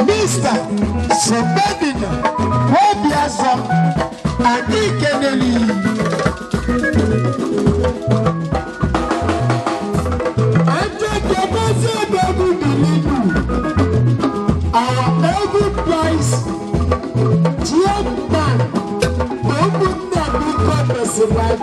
Mr. Sobebina Obiazọ Adikeneli. Our every price, chairman, ụmụnne Biko Festival.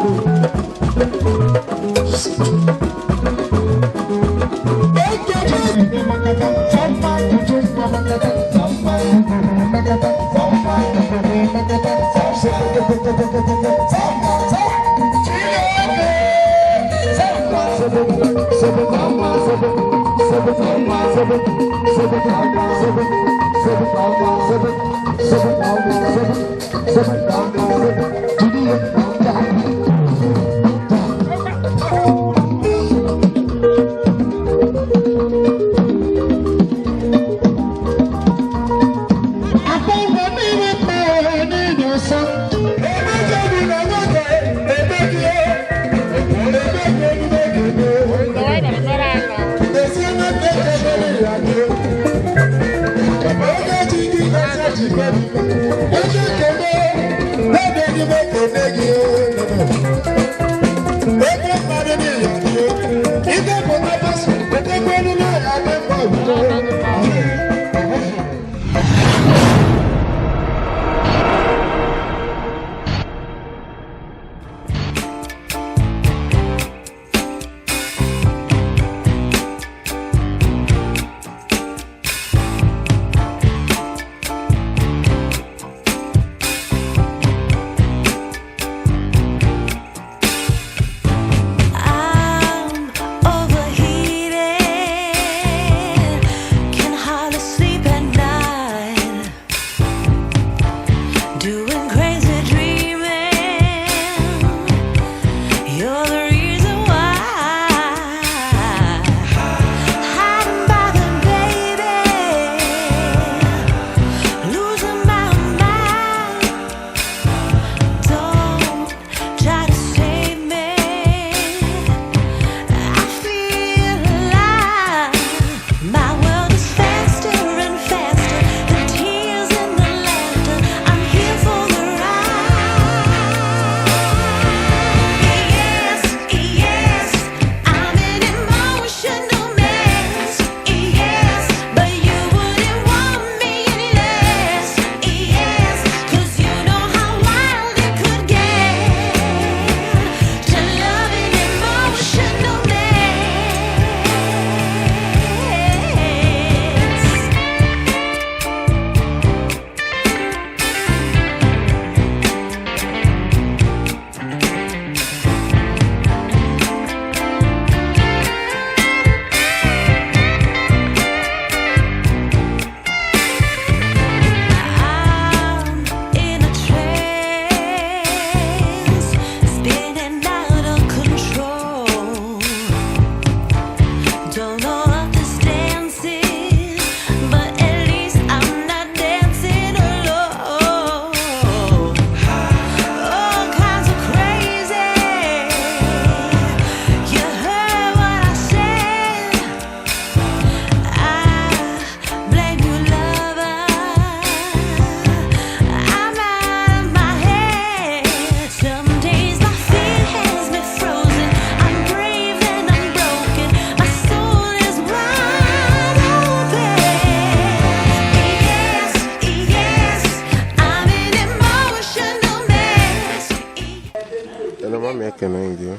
Ekene gị.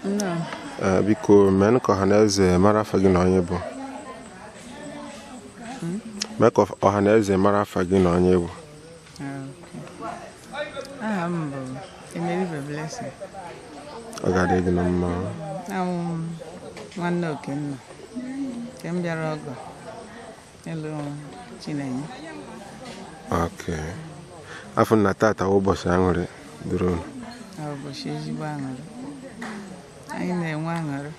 Nnọọ. Biko mee ka ọha na eze mara afa gị na onye bụ. Mee ka ọha na eze mara afa gị na onye bụ. Okay. Aha m bụ Emeribe Blessing. Ọ ga-adị gị na mma. Awụ m nwanne Okenna nke m bịara ọgọ ịlụ Chinenye. Okay. Afọ na tata wụ ụbọchị aṅụrị dịrị unu. Na ụbọchị ezigbo aṅụrị. Anyị na-enwe aṅụrị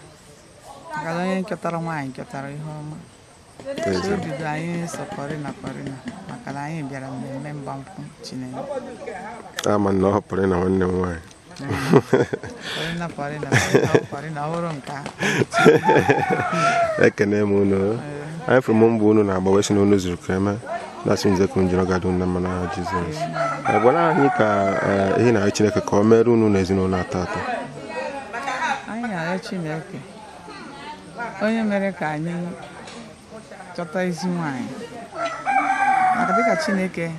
maka na onye chọtara nwaanyị chọtara ihe ọma. Eze. Obi dị anyị sọ kọrịna kọrịna maka na anyị bịara mmemme mgbankwụ Chinenye. Ama na ọ họpụrụ na nwanne m nwaanyị. Kọrịna kọrịna kọrịna kọrịna ọ bụrụ nke a. Ekene m unu. Anyị fụrụ m mbụ unu na-agba wee sị na unu zuru ka eme. Na-asị nze ka njiri ọ ga-adị unu na mma n'aha Jizọs. Gwara anyị ka ihe na Chineke ka o mere unu na ezinụlọ atọ atọ. Anyị na-arịọ Chineke onye mere ka anyị chọta ezi nwanyị, maka dịka Chineke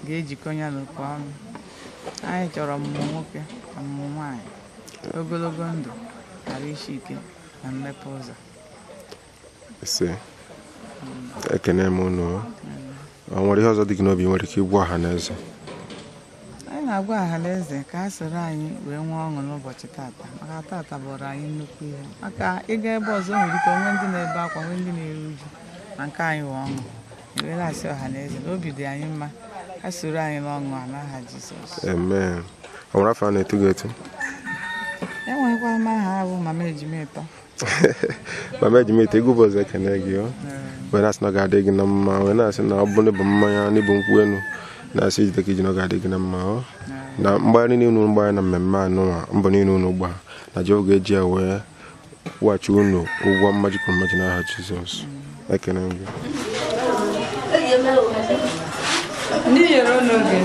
ga-ejikọ ya n'okwu ọnụ. Anyị chọrọ ọmụmụ nwoke, ọmụmụ nwanyị, ogologo ndụ, arụ isi ike na mmepe ụzọ. Ise. Ekene m unu. Ọ nwere ihe ọzọ dị gị n'obi nwere ike ịgwa ọha na eze? Anyị na-agwa ọha na eze ka ha soro anyị wee nwee ọṅụ n'ụbọchị tata, maka tata bụrụ anyị nnukwu ihe. Maka ịga ebe ọzọ nwere ike onwe ndị na-ebe akwa, nwee ndị na-eru uju, ma nke anyị wee ọṅụ. Ewee na-asị ọha na eze na obi dị anyị mma, ha soro anyị n'ọṅụ a n'aha Jizọs. Amen. Ọ nwere afọ a na-etu gị etu? Enweghịkwa m aha abụ Mama Ejima Ịtọ. Mama Ejima Ịtọ, egwu bụ ọzọ ekene gị o. Wee na-asị na ọ ga-adị gị na mma, wee na-asị na ọ bụ n'ịbụ mmanya n'ịbụ nkwụ elu, na-asị ijide ka iji na ọ ga-adị gị na mma o. Na mgbagharị niile unu mgbagharị na mmemme anụnwa, mbọ niile unu gba, na Jehova ga-eji ya wee kwụghachi unu ụgwọ mmaji kwuru mmaji n'aha Jizọs. Ekene gị. Ndị nyere unu oge.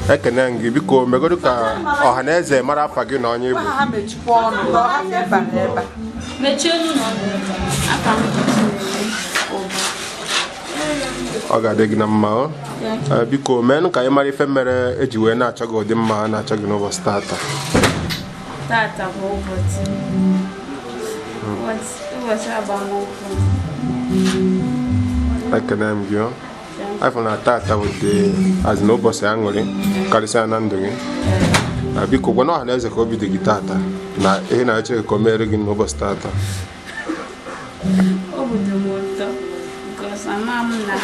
Ekene gị biko megodu ka ọha na eze mara afa gị na onye bụ. Ọ ga-adị gị na mma o. Biko meenụ ka anyị mara ife mere eji wee na-achọ gị ụdị mma a na-achọ gị n'ụbọchị tata. Tata bụ ụbọchị agbamnkwụ. Ekene m gị o. Afọ na tata bụ dị azị na ụbọchị aṅụrị karịsịa na ndụ gị. Biko gwa ọha na eze ka obi dị gị tata na ihe na-eche ka o mere gị n'ụbọchị tata. Obi dị m ụtọ because ama m na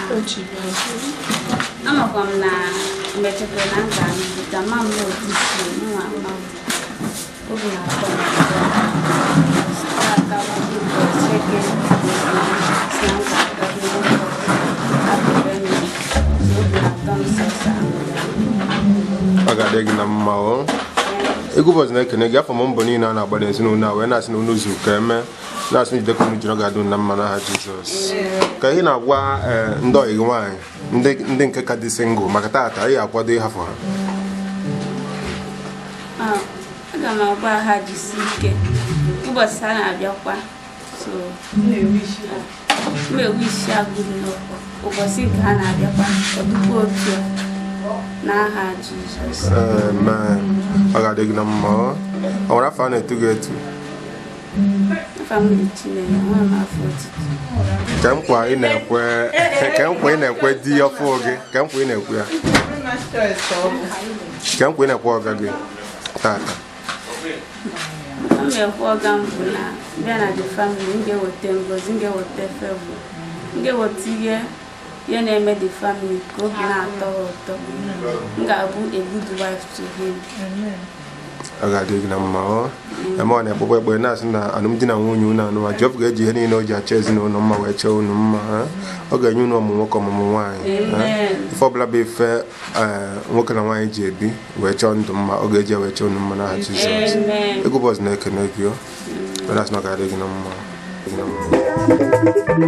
amakwa m na mgbe na m ga-anụ ama m na otu si nwa ama m. Obi na-atọ m ụtọ. Tata bụ ụbọchị eke si na m ga-aga Ọ ga-adị gị na mma o. Egwu ụbọchị na-ekene gị afọ m mbọ niile a na-agba n'ezinụlọ a wee na-asị na unu zuru ka eme, na-asị na jidekwa unu jiri ọ ga-adị unu na mma n'aha Jizọs. Ka ihe na-agwa ndị ọyị gị nwaanyị ndị nke ka dị singụl maka tata ị ga-akwado ịhafụ ha. Aga m agwa ha jisi ike ụbọchị ha na-abịakwa, so m ewishi agụrụ n'ụkọ ụbọchị nke ha na-abịakwa ọ dịkwa otu a n'aha Jizọs. Amen. Ọ ga-adị gị na mma o. Ọ nwere afọ a na-etu gị etu? Afa m bụ Chinenye, nwa m afọ otutu. Ka nkwa ị na-ekwe, ka nkwa ị na-ekwe di ọfụ gị, ka nkwa ị na-ekwe ya. Ka nkwa ị na-ekwe ọga gị. Tata. M ga-ekwu ọga m bụ na bịa na the family, m ga-eweta ngozi, m ga-eweta favor, m ga-eweta ihe ihe na-eme the family ka obi na-atọ ha ụtọ. M ga-abụ a good wife to him. Ọ ga-adị gị na mma. Ọ eme ọ na-ekpekwa ekpere na-asị na alụmdi na nwunye unu anụwa Jehova ga-eji ihe niile o ji achọ ezinụlọ mma wee chọọ unu mma ha. Ọ ga-enye unu ọmụ nwoke, ọmụmụ nwaanyị ha. Amen. Ife ọbụla bụ ife nwoke na nwaanyị ji ebi wee chọọ ndụ mma, ọ ga-eji ya wee chọọ unu mma n'aha Jizọs. Amen. Egwu Bọs na-ekene gị o. Ọ na-asị na ọ ga-adị gị na mma. Gị na mma.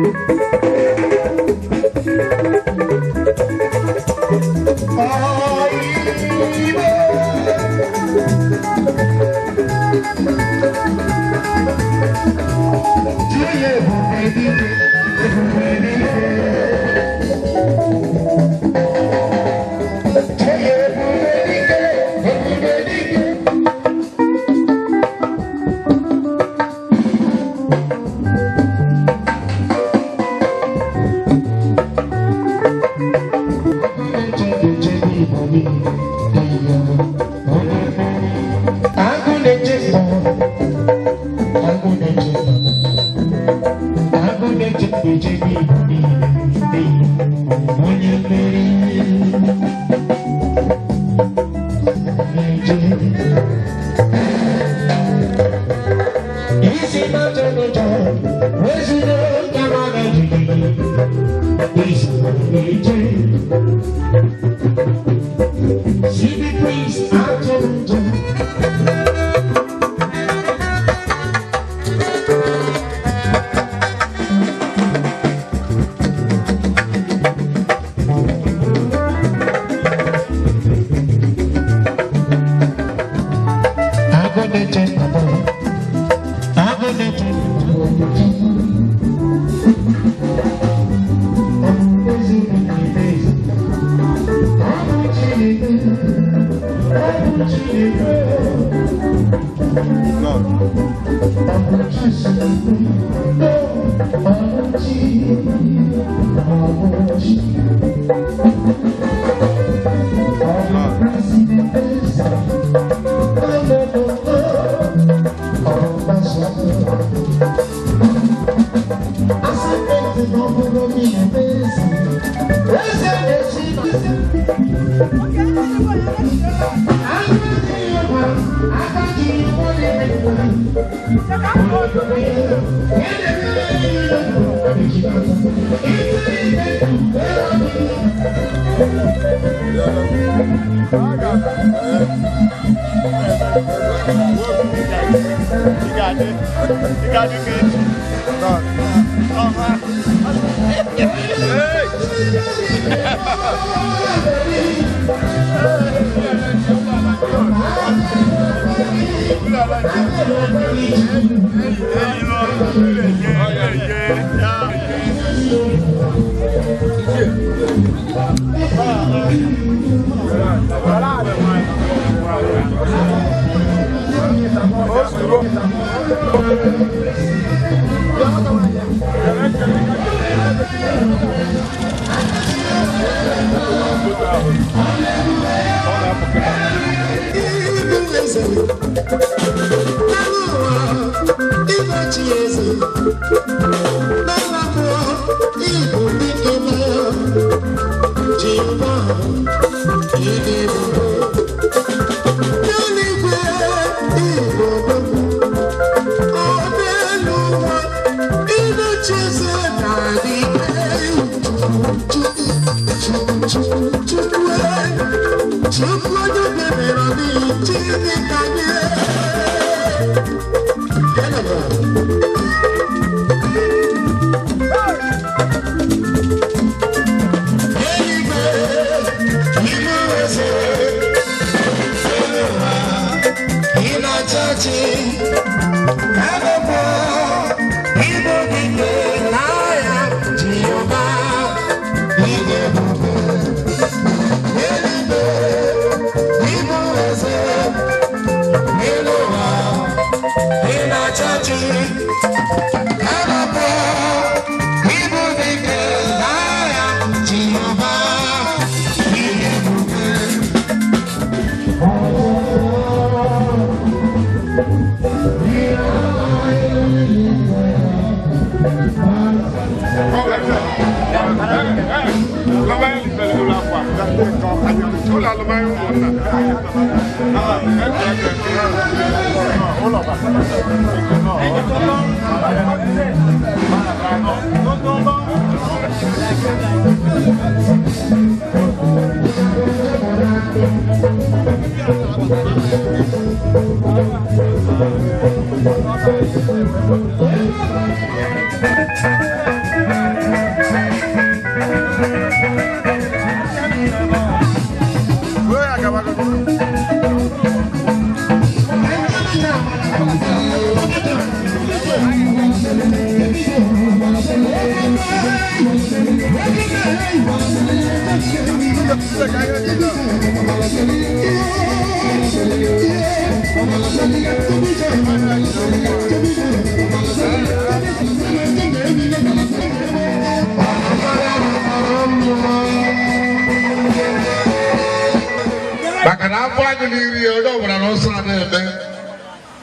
Maka na afọ anyị n'iri ya onye ọbụla na ọsọ na-eme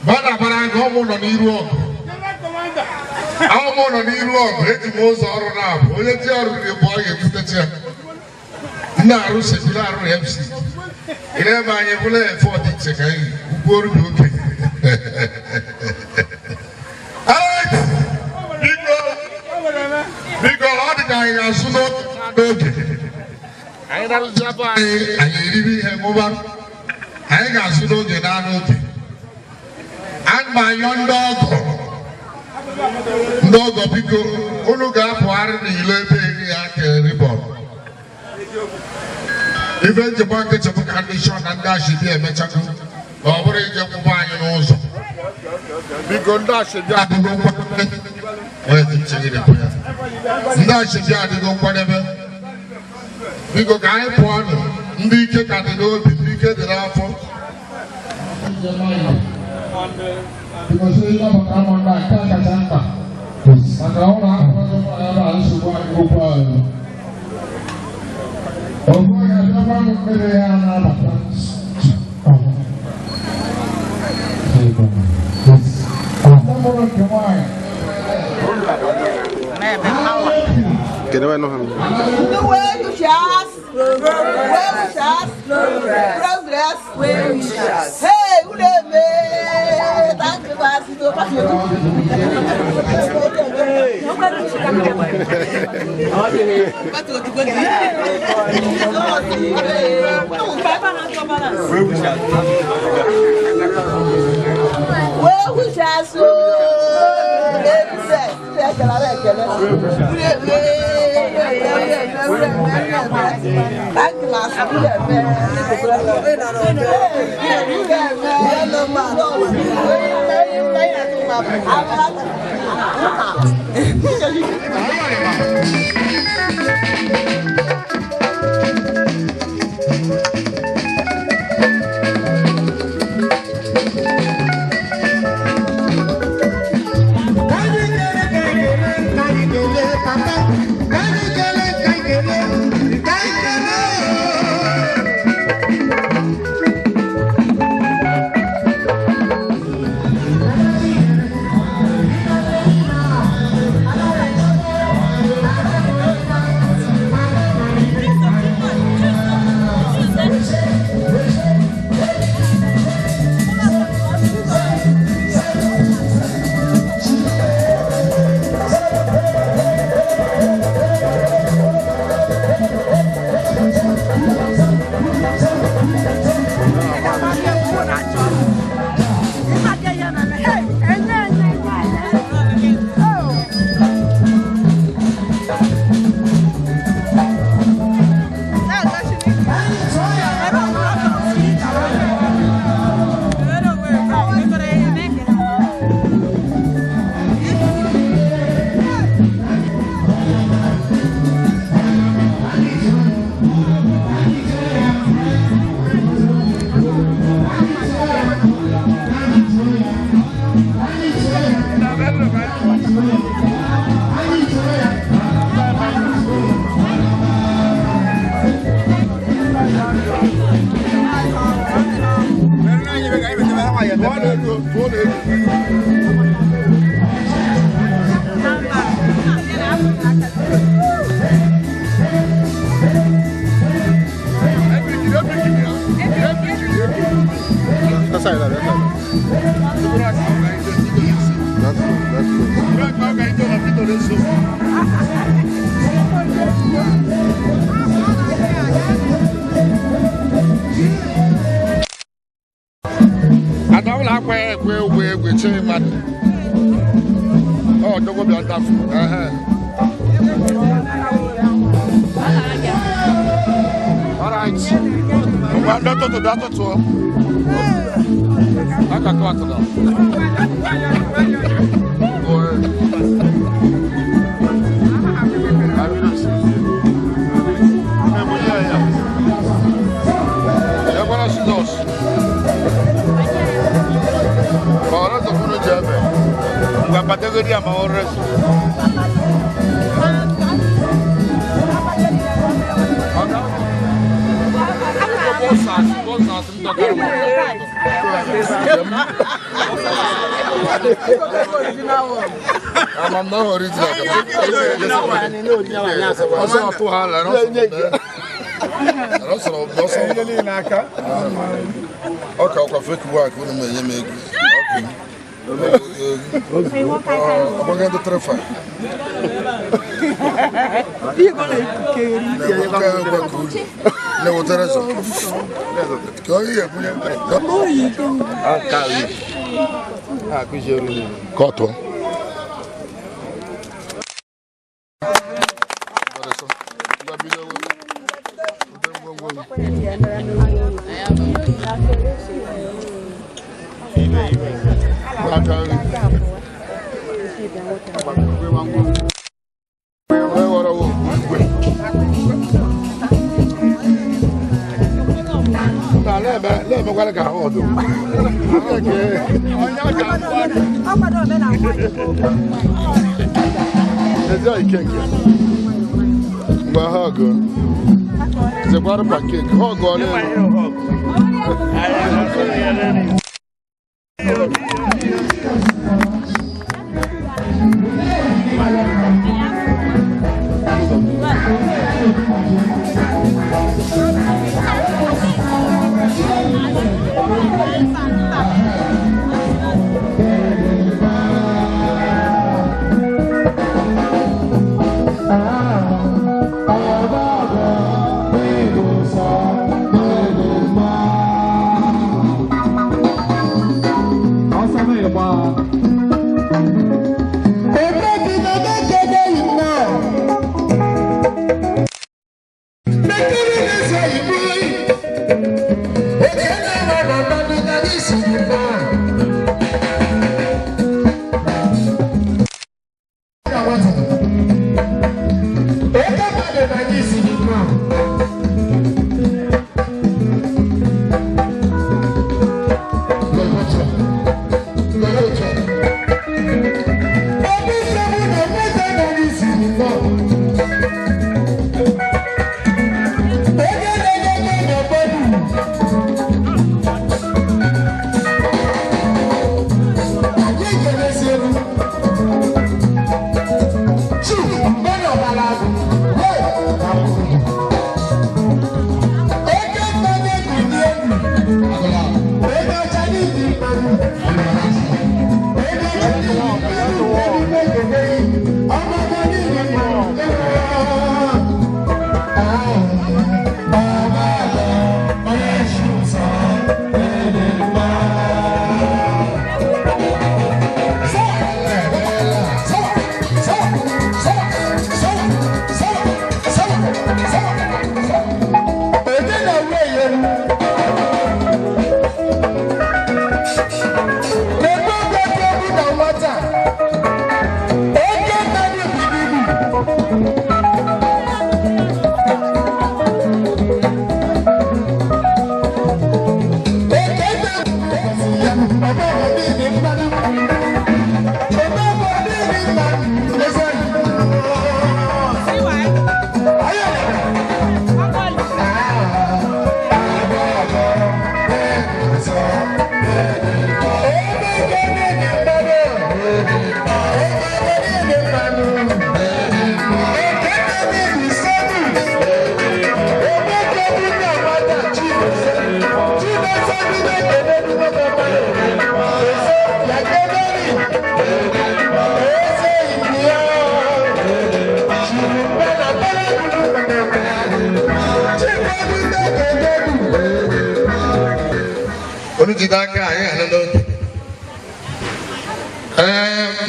ma ọ na-abara aka ọmụ nọ n'iru ọgụ ọmụ nọ n'iru ọgụ eji m ụzọ ọrụ na-abụ onye ti ọrụ dị bụ ọ ga-ebutechi ya ndị arụ sekula arụ MC ile ebe anyị bụla efe ọdịiche ka anyị ugwu oru dị okenye. Biko biko ọ dị ka anyị ga-asụ n'oge anyị na-arụzi abụ anyị anyị eribe ihe ṅụba anyị ga-asụ n'oge na n'oge. Ana m anyọ ndị ọgọ ndị ọgọ biko unu ga-apụgharị n'ilo ebe eri ya kere ribọn ife njikwa nkịtị bụ ka ndị shọ na ndị ashibi emechago ma ọ bụrụ ije kwụba anyị n'ụzọ biko ndị ashibi adịgo nkwadebe ndị ashibi adịgo nkwadebe biko ka anyị pụọ nụ ndị ike ka dị n'obi ndị ike dị n'afọ. Kedu ebe nọ ha? Progress, well wishes. Hey, Uleme! Thank you, Well wishes. Thank you. Echeghị mmadụ. Ọ dogo bịa ndafu. All right. Ngwa ndọtụtụ dọtụtụ. Aka klak nọ. Categoria ma orreso. I'm not original.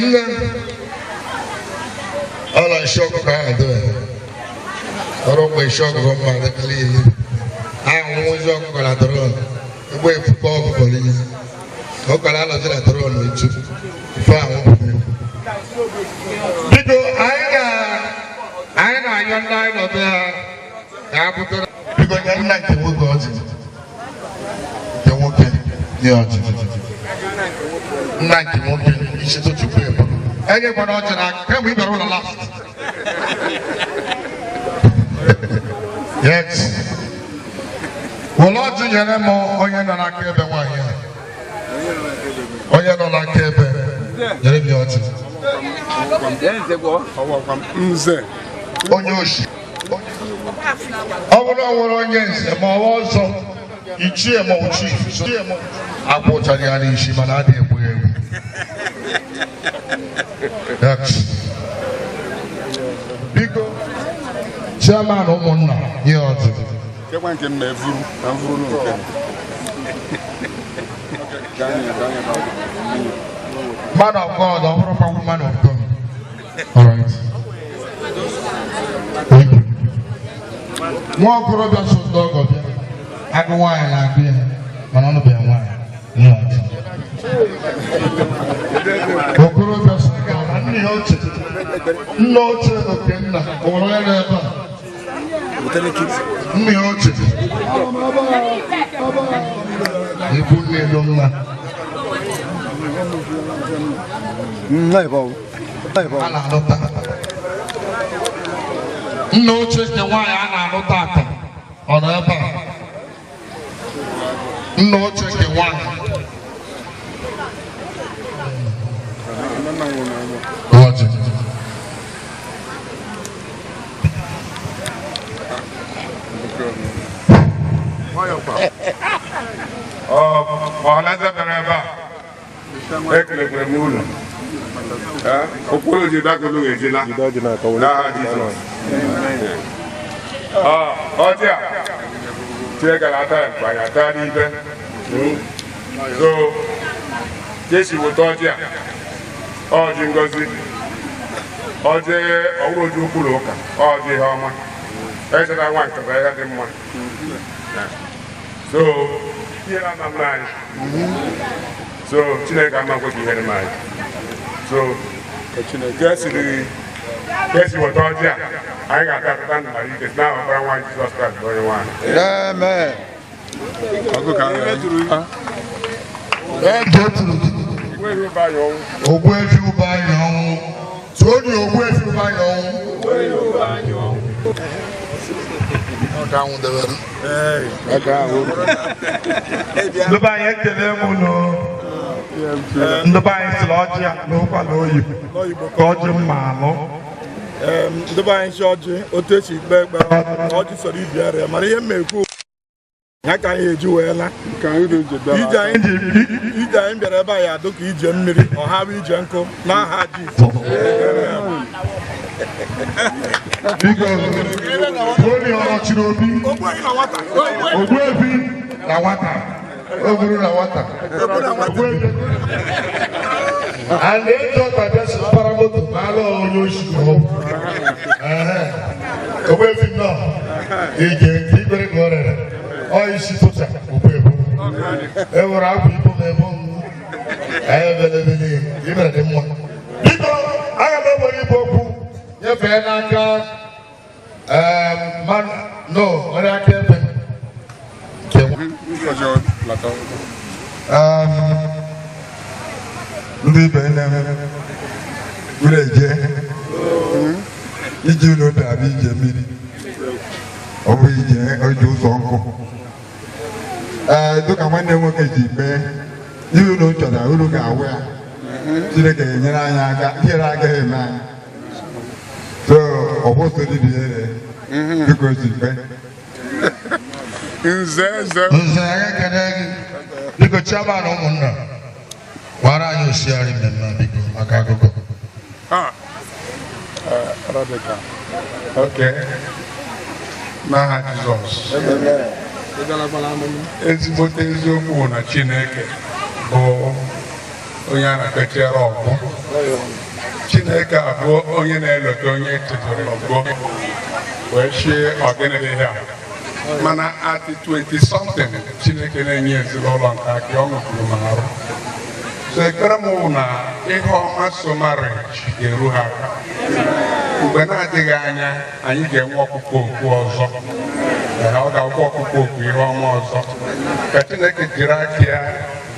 Nne ọla nshi ọkụkọ ahụ dịrị ọrụ mgbe nshi ọkụkọ mma adịkala ihe ahụ nwa ozi ọkụkọ na drọn egbe efufe ọkụkọ n'ihe ọkara alọzi na drọn etu ife ahụ bụ. Biko, anyị na-ayọ ndị anyị nọ be ha ka ha butere. Biko, nye nna nke nwoke ọjị, nke nwoke nye ọjị, nna nke nwoke isi tochukwu ebe enyekwana ọjị n'aka kemgbe ị bịara ụlọ last. Yes, were ọjị nyere m onye nọ n'aka ebe nwaanyị a, onye nọ n'aka ebe nyere m ya ọjị. Nze. Onye oshi ọ bụrụ ọ nwere onye nze ma ọwa ọzọ ichie ma ochi akwụchara ya n'isi mana adịghị egbu ya egbu. Yes. Biko, chairman ụmụnna nye ọjị. Kekwa nke m ma evuru na mvuru nke m. Man of God, ọ bụrụkwa woman of God. All right. Thank you. Nwa okorobịa so ndị ọgọ bịa, agụ nwaanyị na-agụ ya, mana ọ nụbeghị nwaanyị, nye ọjị. Okorobịa so ndị ọgọ, nne ya ochie, nna ochie Okenna, o nwere onye nọ ebe a? Nne ya ochie. Ikwu nne elu mma. A na-alụta nna ochie nke nwaanyị a na-alụta ata ọ nọ ebe a? Nna ochie nke nwaanyị. Ọjị. Ọhaneze bịara ebe a, ekelekwere m unu. Okporo ji dakolu ejila Jide ọjị n'aka were. N'aha Jizọs. Ọjị a Chineke na-ata ya mkpa anyị ata n'ibe so Jesu weta ọjị a, ọjị ngozi, ọjị ọwụrụ oji ukwu na ụka, ọjị ihe ọma echeta nwa nkata ihe dị mma so ihe na-ama mma anyị so Chineke ama nkwe ka ihere m anyị so ka esiri ka esi weta ọjị a anyị ga-ata atata ndụ na ike na ọbara nwa Jizọs Kraịst bụ onye nwaanyị. Amen. Ọgụ ka anyị Ege tụrụ gị. Ogbuefi ụba anyị ọnwụ. Tụọ dị ogbuefi ụba anyị ọnwụ. Ọ ka anwụ debere. Aka ahụ. Ndị be anyị, ekele m unu. Ndị be anyị sịrị ọjị a n'ụkwa na oyi ka ọjị mma anụ. Ndị be anyị si ọjị otu esi kpee ekpere ọjị soro ibi arịa mara ihe m ekwu ya ka anyị eji wee la ije anyị ji ije anyị bịara ebe a ya adụ ka ije mmiri ọha bụ ije nkụ n'aha Jizọs. Biko, onye ọchịrị obi. Ogbuefi na nwata. O buru na nwata. Ogbuefi. And eji ọkpa bịa si para moto ma alụ onye oshi ka ọ bụ. Ogbuefi nọ. Ije nke ikwere ka ọ rere. Ọ isi tụcha ogbuebu. E nwere akwa ibu ma ebo m. Ebelebele ibere dị mma. Biko, aga m ewere ibu okwu nyefee n'aka man no onye aka ebe nke Ndị ibe nne m unu eje ije unu dara ije mmiri ọ bụ ije ije ụzọ nkụ ee dịka nwanne m nwoke ji mee ihe unu chọrọ unu ga-awụ ya. Chineke ga-enyere anyị aka, ihere agaghị eme anyị so ọ kwụsịrị ibi ihere dịka o si kpee. Nze eze. Nze, anyị ekele gị. Biko, chairman ụmụnna gwara anyị osighari mmemme a, biko, maka akụkọ. Ah, Arabica. Okay. N'aha Jizọs. Ezigbote eziokwu bụ na Chineke bụ Onye a na-akpechere ọgbọ. Chineke abụ onye na-elote onye chezọrọ ọgbọ wee chie ọgịnị ihe a. Mana at 20 something, Chineke na-enye ezinụlọ nke aka ọ ṅụkwuru m arụ. So ekpere m wụ na ihe ọma so marriage ga-eru ha aka. Mgbe na-adịghị anya, anyị ga-enwe ọkpụkpọ oku ọzọ. Ee, ọ ga-akwụ ọkpụkpọ oku ihe ọma ọzọ. Ka Chineke jiri aka ya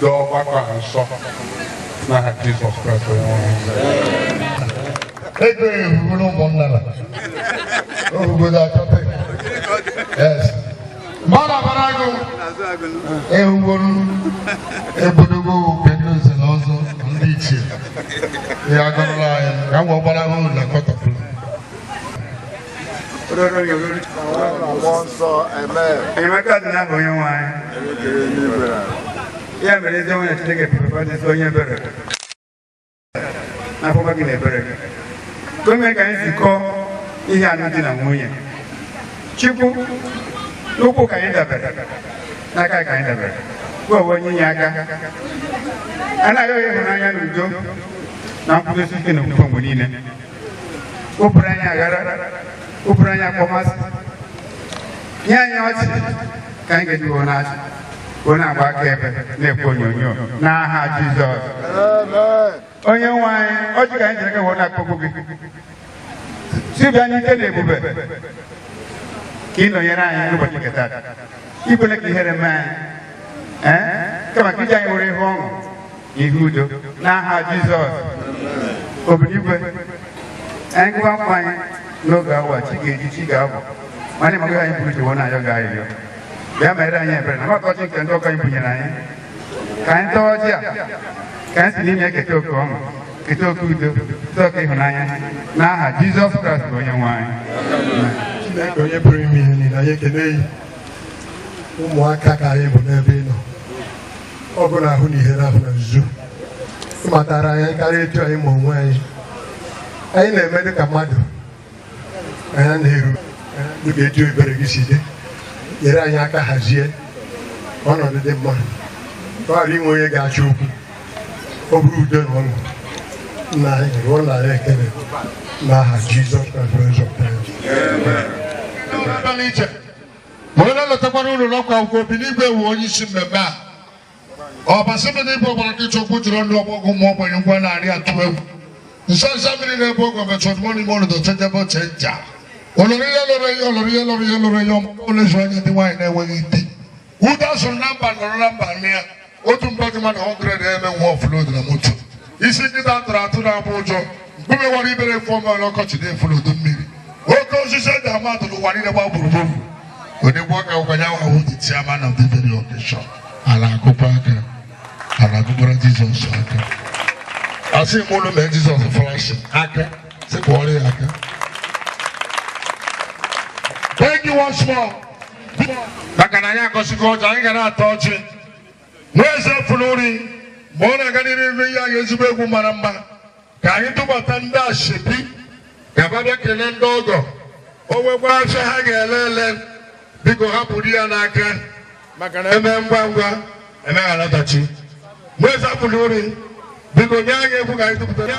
doo ọgbakọ a nsọ. N'aha Jizọs Kraịst onye nwe anyị. Ego ehugo n'ụmụnna na ohugodo achọta. Yes. Mmadụ abara agụ ehugoro ebodogo oke ndị nze na ọzọ ndị ichie ihe agọrọla anyị ka m wee gbara ahụ na kọtọpụrụ. Enyemaka dị n'abụ onye nwe anyị. Ya mere ezi onye Chineke pụrụ dịzi onye ebere. N'afọba gị na ebere gị. Ka o mee ka anyị zikọọ ihe alụmdi na nwunye. Chukwu, n'ụkwụ ka anyị dabere, n'aka ka anyị dabere. Gị onwe onye inye aka. A na-arịọ ya ịhụnanya na udo na nkwụdosi ike na okwukwe mgbe niile. Wepụrụ anyị aghara, wepụrụ anyị akpọmasị. Nye anyị ọchị ka anyị ga-eji wee na-achị, wee na-agba aka ebe na-ekwe onyonyo n'aha Jizọs. Onye nwe anyị, ọchị ka anyị jiri aka wee na-akpọgbu gị. Si bịa n'ike na ebube ka ị nọnyere anyị n'ụbọchị nke taa. Ikwele ka ihere mee anyị. Ee, kama ka iji anyị were ihe ọṅụ na ihe udo n'aha Jizọs. Obiligwe, anyị gụwa nkwa anyị n'oge awa chi ga-eji chi ga-abụ. Ma anyị amaghị anyị pụrụ iche wee na-ayọ gị ayịyọ. Bịa mere anyị ebere na mgbakọ ọchị nke ndị ọkọ anyị bunyere anyị. Ka anyị tọọ ọjị a, ka anyị si n'ime eketa oke ọṅụ, keta oke udo, keta oke ịhụnanya n'aha Jizọs Kraịst bụ onye nwe anyị. Chineke onye pụrụ ime ihe niile, anyị ekele gị. Ụmụaka ka anyị bụ n'ebe ị nọ. Ọ bụ na ahụ na ihe na-ahụ na nzuzo. Ị matara anyị karịa etu anyị ma onwe anyị. Anyị na-eme dịka mmadụ. Anyị na-eru dịka etu ebere gị si dị. Nyere anyị aka hazie ọnọdụ dị mma. Ka ọ ghara inwe onye ga-achọ okwu. Ọ bụrụ udo na ọṅụ. Nna anyị rụọ narị ekele n'aha Jizọs Kraịst onye nzọpụta anyị. Abalị iche ma onye lọtakwara ụlọ n'ọkwa akwụkwọ obi n'igwe wu onye isi mmemme a. Ọbasi mmiri n'igwe ọgbara nkịtị okwu jụrụ ndị ọgbọgwụ ụmụ ogbenye ngwa na-arị atụ egwu. Nso nso mmiri na-ebu oge ọmecha ọdụmọ n'ime ọnọdụ chenjebe chenja. Olori ihe lọrọ ihe olori ihe lọrọ ihe lọrọ ihe ọmụmụ olezu anya ndị nwaanyị na-enweghị di. Ụda sụrụ na mba nọrọ na mba nne ya. Otu mba dị mmadụ 100 eme nwa ọfụlod na moto. Isi nkịta atụrụ atụ na-agba ụjọ. Mkpume nwere ibere fọm ọkọchị na-efulu udu mmiri. Oke osisi eji ama atụ n'ụwa niile gba gburugburu. Onye aka ụkwanye ahụ the chairman of the very occasion. Ala akụkọ aka. Ala akụkọrọ Jizọs aka. Asị m ụlọ mee Jizọs flashi aka. Sị kpọrọ ya aka. Thank you once more. Maka na anyị akọsịkọ ọjị, anyị ga na-ata ọjị. Nwa eze furu nri ma ọ na-aga n'iru ihe anyị ezigbo egwu mara mma. Ka anyị tụbata ndị ashebi ka ba bịa kelee ndị ọgọ. O nwekwa afịa ha ga-ele ele. Biko hapụrụ ya n'aka maka na eme ngwa ngwa emeghara ọdachi. Nwa eze furu nri, biko nye anyị egwu ka anyị tụpụta.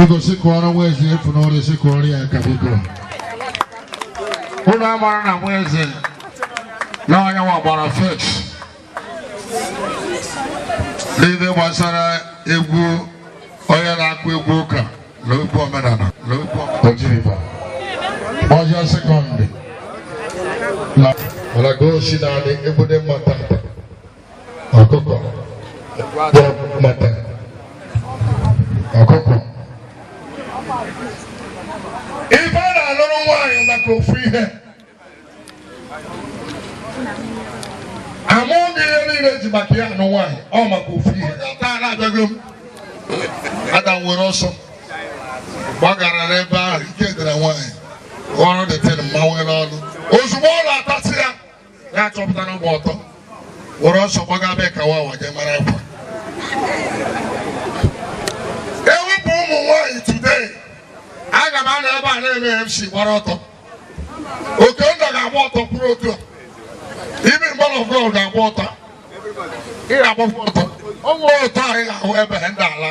Biko sị kụọrọ nwa eze efu n'ọrụ, sị kụọrọ ya aka biko. Ụlọ amara na nwa eze na onye nwa gbara fes n'ihe gbasara egwu, onye na-akụ egwu ụka na egwu omenala na egwu Oji River ọjọọ secondary na mana ka o si naanị egwu dị mma tata ọkụkọ mata ọkụkọ. Ife a na-alụrụ nwaanyị maka ofu ihe amụghị ihe niile ji maka ya anụ nwaanyị, ọ maka ofu ihe. Taa na-abịago m ada nwere ọsọ gbagara n'ebe ahụ ike dara nwaanyị ọrụ detere mmanwụ n'ọnụ ozugbo ọ na-atasị ya, ya achọpụta na ọgba ọtọ were ọsọ gbaga be ka nwa waje mara akwa. Ewepụ ụmụ nwaanyị today, aga m anọ ebe a na-eme MC gbara ọtọ. Okenna ga-agba ọtọ kwuru otu a, even man of God ga-agba ọtọ, ị ga-agbakwa ọtọ. O nwere ụtọ anyị ga-ahụ ebe ndị ala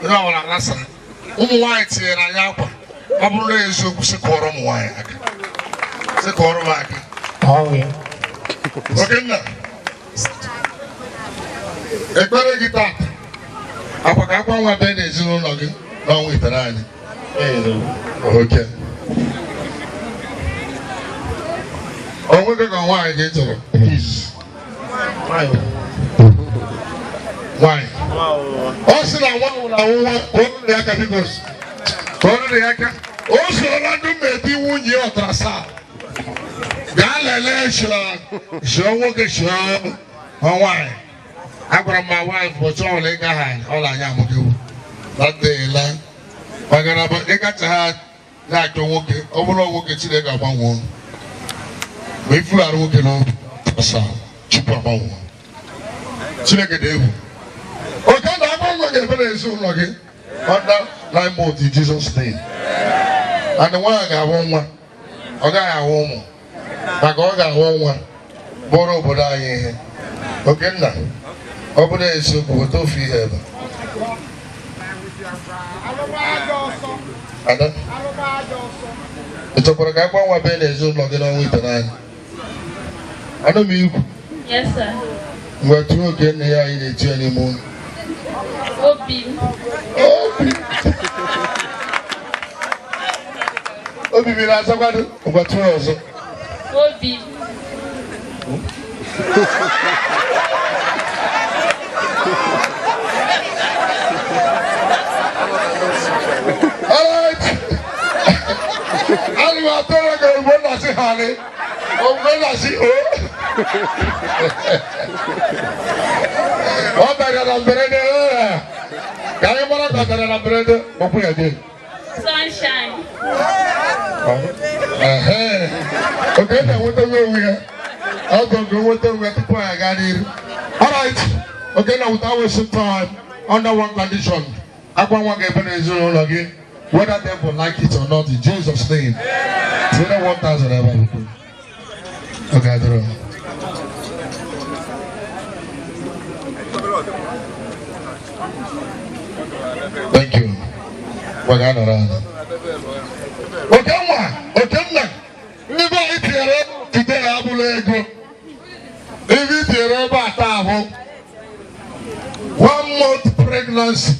onye ọbụla alasara. Ụmụ nwaanyị tinyere anyị akwa. Ọ bụrụ na eziokwu, sị kụọrọ ụmụ nwaanyị aka, sị kụọrọ m aka. Okenna, ekpere gị tata akwa ka akwa nwa bee n'ezinụlọ gị n'ọnwa itere anyị oke onwe gị ka nwaanyị gị chọrọ nwaanyị. Ọ sị na nwa nwụrụ anwụ nwa ka ọ nụrụ ya aka, biko ka ọ nụrụ ya aka. O sorola ndị mmedi nwunye ya ọtara saa gaa lelee shụọ nwoke shụọ nwaanyị. Agwara m ma nwaanyị ụbọchị ọbụla ị gaghị ọla anyị amụkewu ladela maka na ịkacha ha na-achọ nwoke. Ọ bụrụ nwoke, Chineke agbanwoo ma ifughara nwoke n'obi ọsa Chukwu agbanwoo. Chineke dị egwu. Oke na agbanwe ga-ebe n'ezinụlọ gị under 9 months in Jesus' name. And nwaanyị ga-ahụ nwa, ọ gaghị ahụ ụmụ, maka ọ ga-ahụ nwa bụrụ obodo anyị ihe. Okenna, ọ bụrụ eziokwu, weta ofu ihe ebe. Ada, ị chọkwara ka akwa nwa bee n'ezinụlọ gị n'ọnwa itenaanyị? Anụ m ikwu. Yes, sir. Mgbe tụọ oke nne ya anyị na-eti ya n'ime ụlọ. Obi m. Obi obi bi na-azakwado. Ngwa, tụọ ọzọ. Obi m. Alright. Ana m atọrọ ka ogbo na-asị ha ni ogbo na-asị o. Ọ bịara na mberede ee. Ka anyị mara ka ọ bịara na mberede okwu ya dị. Sunshine. Ehe. Oke na-enwetago onwe ya. Ọ bụ nke nweta onwe ya tupu anyị aga n'iru. Alright. Okay, now without wasting time, under one condition. Akwa nwa ga-ebe n'ezinụlọ gị, whether devil like it or not, in Jesus' name. Tinye 1,000 ebe a biko. Oge adịrọ. Thank you. Gwa ga anọrọ ala. Oke nwa, oke nna, ndị be anyị tinyere today abụla ego. Ibe i tinyere ebe a taa ahụ one month pregnancy,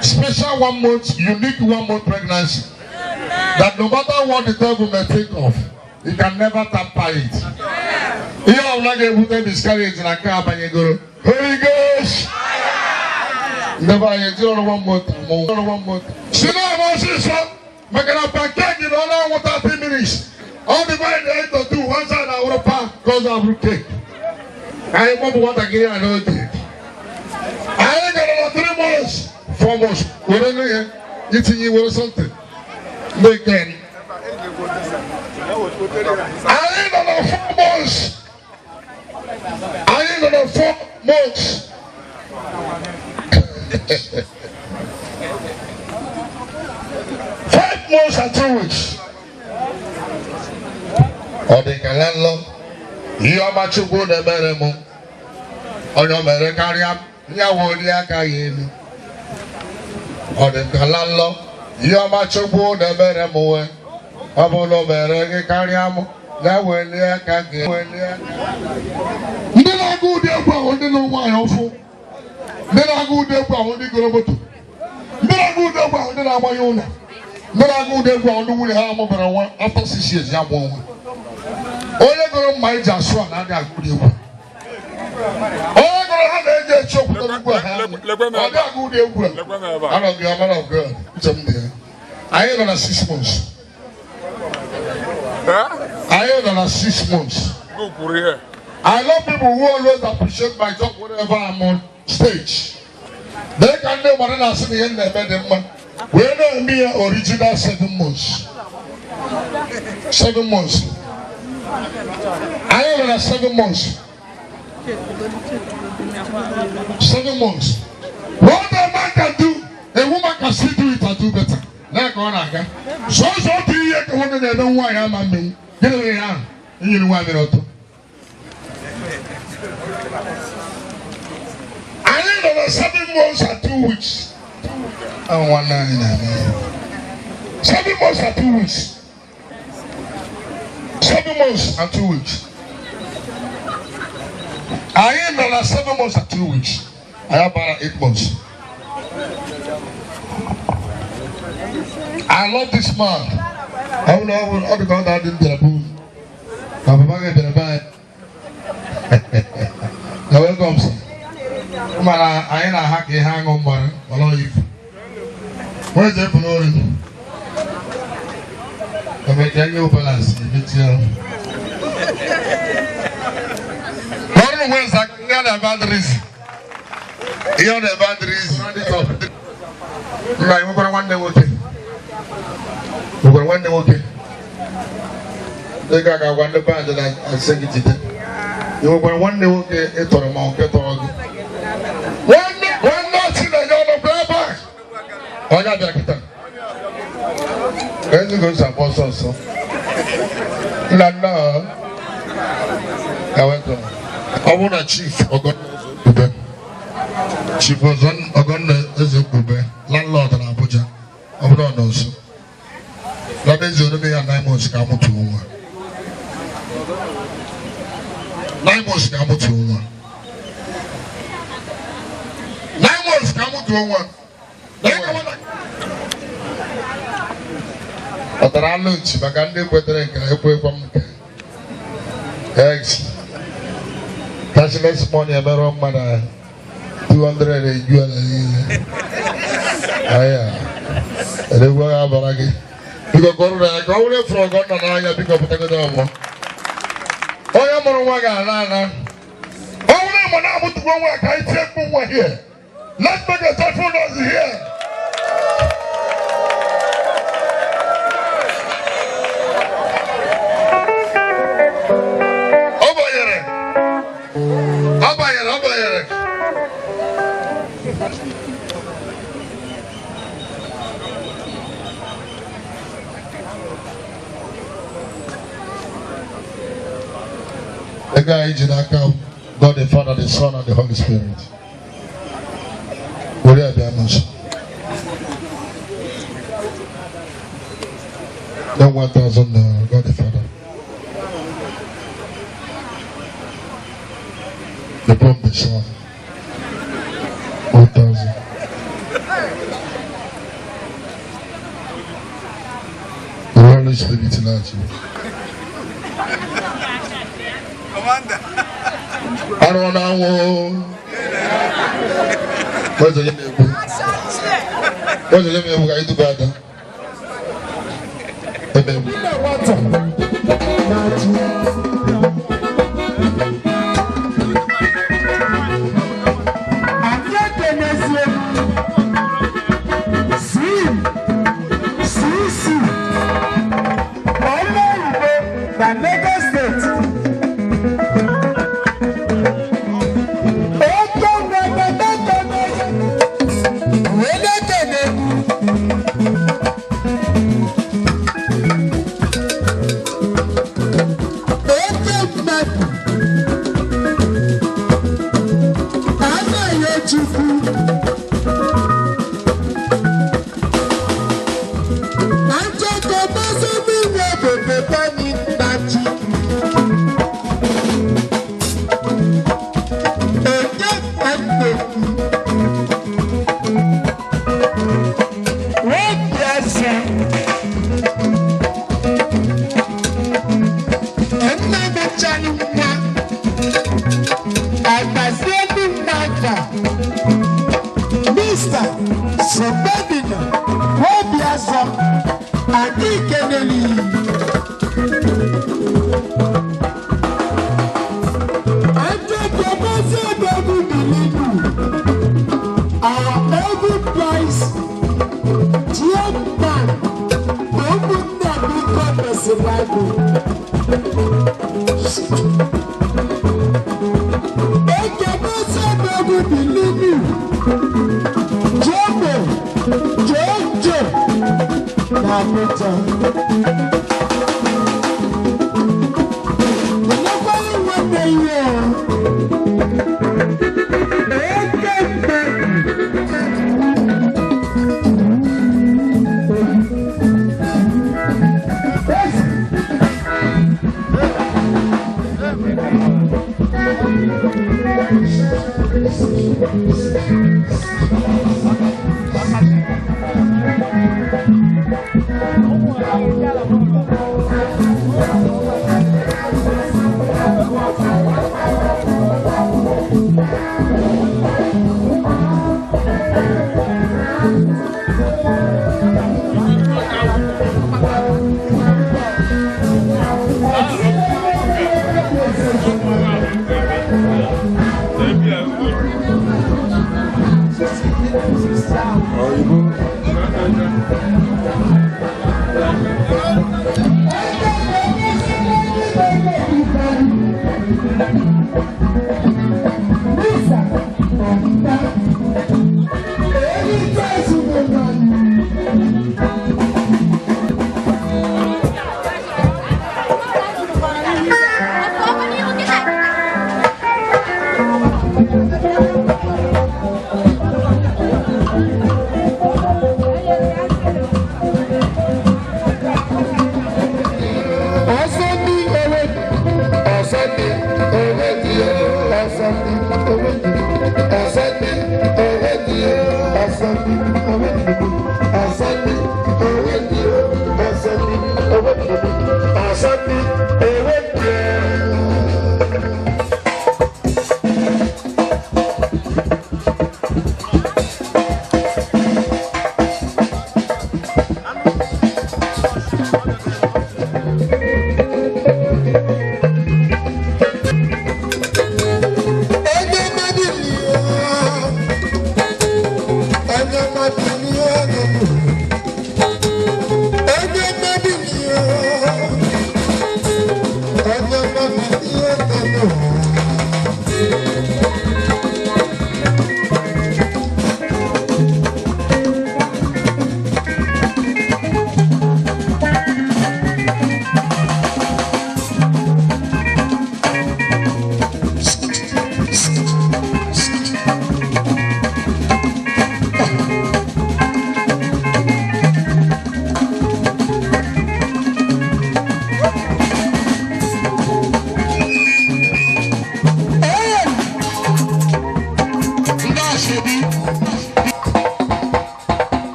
special one month, unique one month pregnancy that no matter what the devil may think of, he can never tamper it. Ihe ọbụla ga-ebute miscarriage na nke abanyegoro Holy Ghost. Ndị be anyị ejiri ọrụ one month amụ ọrụ one month si na-eme ọsịsọ maka na pancake na ọ na-anwụ 30 minutes, ọ divide into two, one side awụrụ pa ka ọzọ abụrụ cake. Ka anyị gbapụ nwatakịrị a n'oge. Anyị gara na 3 months, 4 months were nụ ya itinye were something ndị nke anyị nọ na 4 months, anyị nọ na 4 months, 5 months and 2 weeks. Ọ dị ka na nlọ. Ihe ọma Chukwu na-emere m, onye o mere karịa ya woli aka ya elu. Ọ dị nka la nlọ. Ihe ọma Chukwu na-emere m uwe. Ọ bụrụ mere gị karịa m, ya welie aka gị welie. Ndị na-agụ ụdị egwu ahụ ndị nụrụ nwaanyị ọfụ. Ndị na-agụ ụdị egwu ahụ ndị goro moto. Ndị na-agụ ụdị egwu ahụ ndị na-agbanye ụlọ. Ndị na-agụ ụdị egwu ahụ ndị nwunye ha amụbara nwa after 6 years ya mụọ nwa. Onye gụrụ mma eji asụ a na-adị agụ ụdị egwu. Onye gụrụ ha na-eji echi okwutere ugwu a ha. Ọ dị agụ ụdị egwu a. Anọ gị man of God. Uche m dị ya. Anyị nọ na 6 months. Anyị nọ na 6 months. I love people who always appreciate my job whenever I'm on stage. They can know what I'm saying in the bed. We know me original 7 months. 7 months. I am in 7 months. 7 months. What a man can do, a woman can still do it and do better. Like on aga. So 3 years woman they don't want am me. Get away here. You know why me not. I need over 7 months and 2 weeks. I want 9. 7 months and 2 weeks. 7 months and 2 weeks. I am on 7 months and 2 weeks. I have about 8 months. I love this man. I don't know all the God that didn't get a boom. My papa get a buy. Now welcome, sir. I ain't a hacky hang on money. Where's the glory? I make you balance. Where's that bad reason? You know the bad reason. Like we're one day okay. We're one day okay. They got one day band and I sing it. You were one day okay. It's on a mountain. One not in the yard of Brabant. Oh, yeah, Where's the good also? No, I went on. I want a chief Ogonna. Chief Ogonna Ezekube, landlord in Abuja. I don't know. That is only 9 months. Come to 9 months. Come to 9 months. Come to 1. Ọ tara lunch maka ndị kwetere nke ekwe ekwe m nke eggs cashless money emerụ mmadụ 200 eju ala niile aya edegwu ya abara gị biko kọrọ na ya ka ọ were fụrụ ọgọ nọ n'anya biko pụtagodo ọmụ onye mụrụ nwa ga-ana ana ọ were mụ na-amụtụgo nwa ka anyị tie mkpu nwa here. Let's make a joyful noise here. The guy is in account, God the Father, the Son, and the Holy Spirit. Then 1,000, God the Father. The bomb, the Son. 1,000. The Holy Spirit large. I don't know. Where's the name? Where's the name? We do better. Lagos State.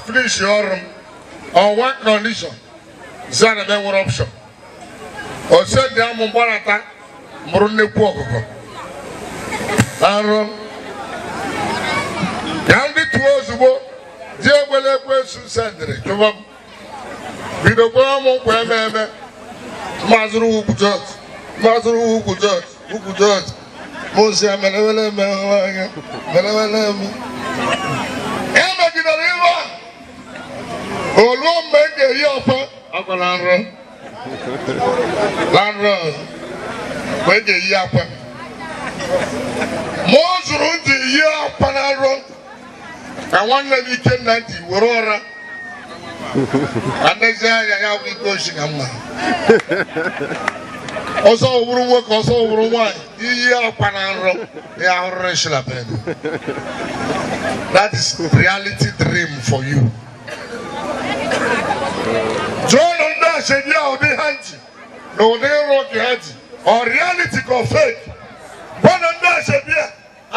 Finish ọrụ m on one condition zana m enwere option ose dị amụ mgbarata mụrụ nnekwu ọkụkọ arụ ya ndị tụọ ozugbo dị egbele ekwensu sendịrị chụba m bido gbaa m nkwa eme eme mazụrụ ugwu jọj mazụrụ ugwu jọj ugwu jọj mụzi ya merewere eme anya merewere eme emegidere iwe a oluo mgbe m ga-eyi ọkwa ọkwa na nrọ na nrọ mgbe m ga-eyi akwa ma ọ zụrụ ntị yi akwa na nrọ ka nwanne m Ikenna ntị were ụra anezi anya ya bụ ike oshi ka mma Ọsọ wụrụ nwoke, ọsọ wụrụ nwaanyị, iyi akwa na nrọ ya ahụrịrị shilabed. That is reality dream for you. Jụọnụ ndị ashebi a ụdị ha ji na ụdị nrọ ka ha ji. Ọ reality ka ọ fake? Gwanụ ndị ashebi a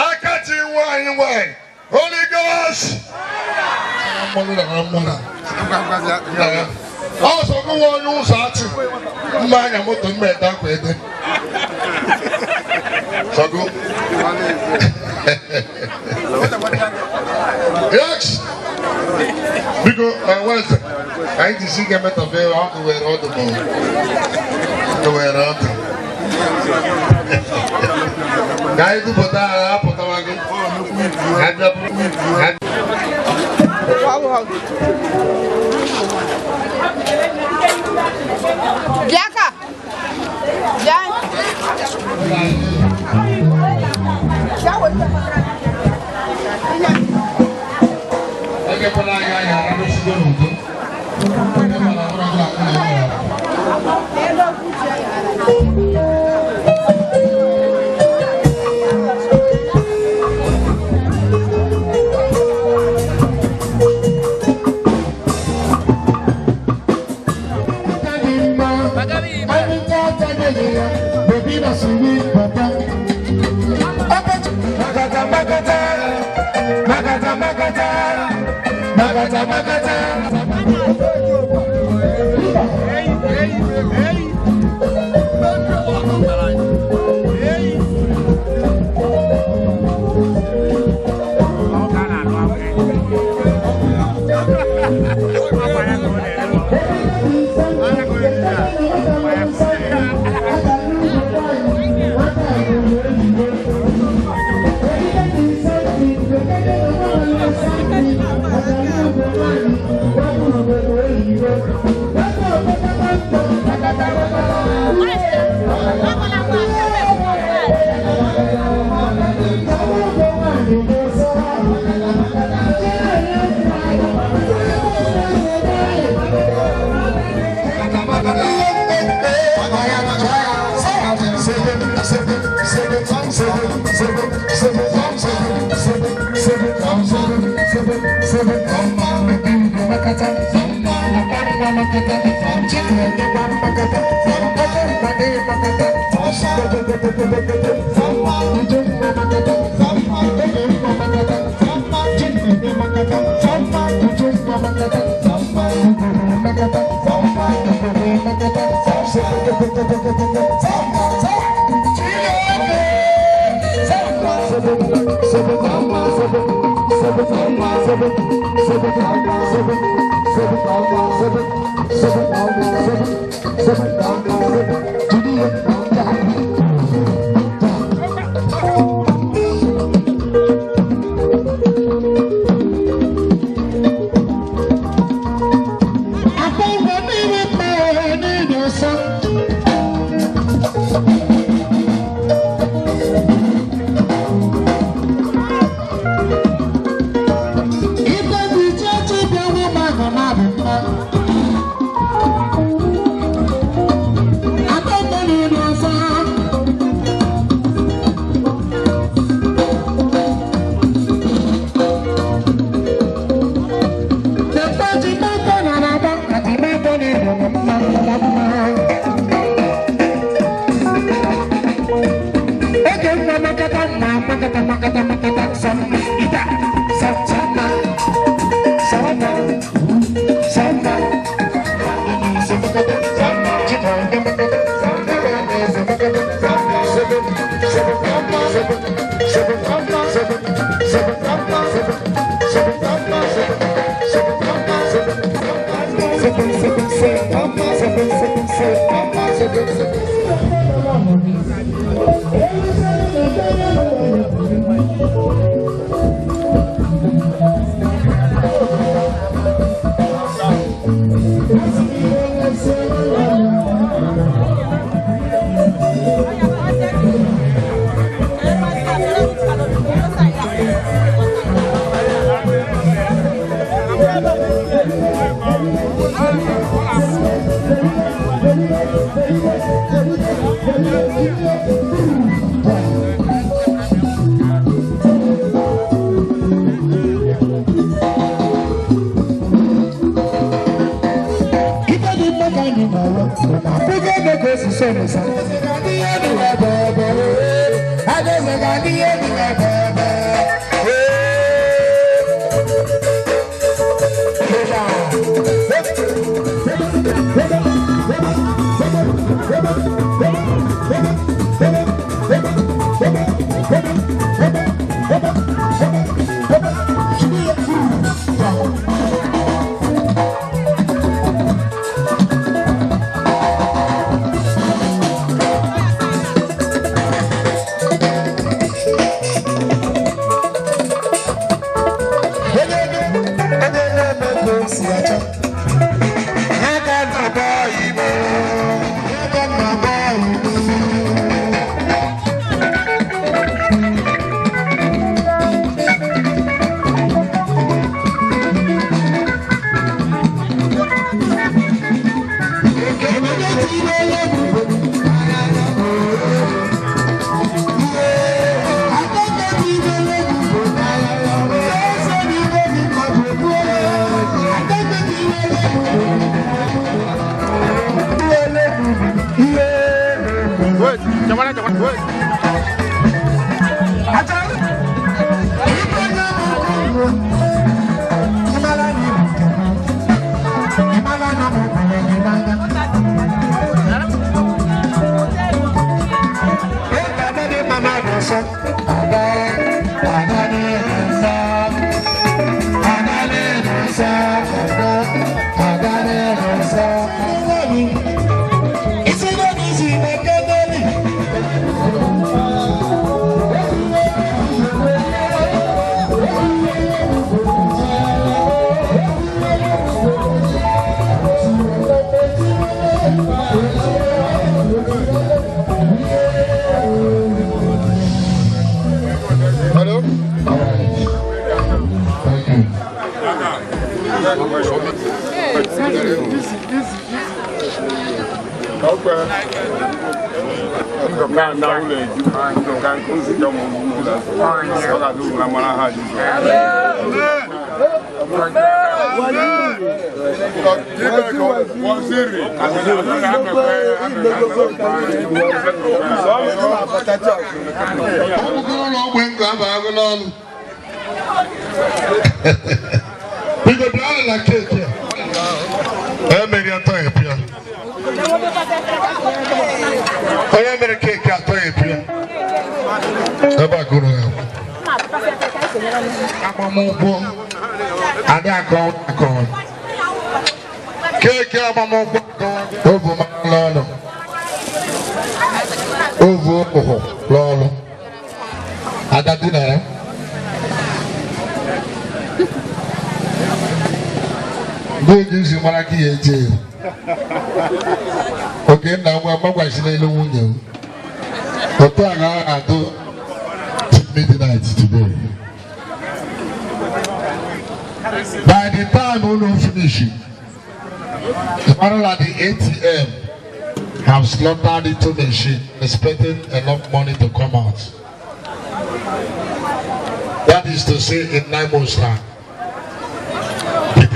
aka ji nwaanyị nwaanyị. Holy Ghost! Ọsọ gị nwa onye ụzọ achị mma anya moto mma ede akwa ede. Sọgụ. Yes! Biko, Wednesday, anyị ji si ga-emetọbe ọdụ were ọdụ ma ọdụ were ọdụ. Ka anyị dupụta agha apụtawago. Bịa ka. Bịa. Bịa weta. Ekekwala anyị anya arụsigo n'udo. Onye mara ọbụla ọbụla nwunye ya. Midnight today. By the time we don't finish it, tomorrow at the ATM have slaughtered into the machine, expecting enough money to come out. That is to say, in 9 months time. 8,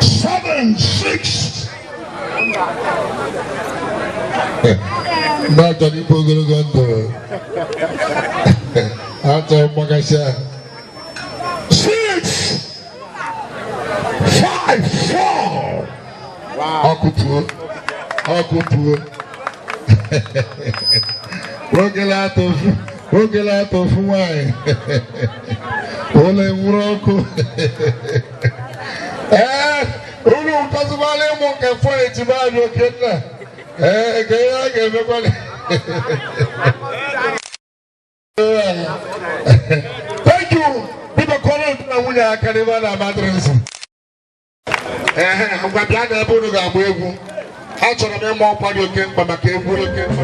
7, 6. Not only 6, 5, 4. Wow. Akutu. Ogelato fuwai. Ole muroko. Unu kazubale mo ke fo etiba jo kenna. Thank you. People calling na nwunye aka n'ebe a na-ama adreesị. Ngwa bịa na ebe unu ga-agba egwu. Achọrọ m ịma ọkwa dị oke mkpa maka egwu oke mkpa.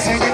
Thank you.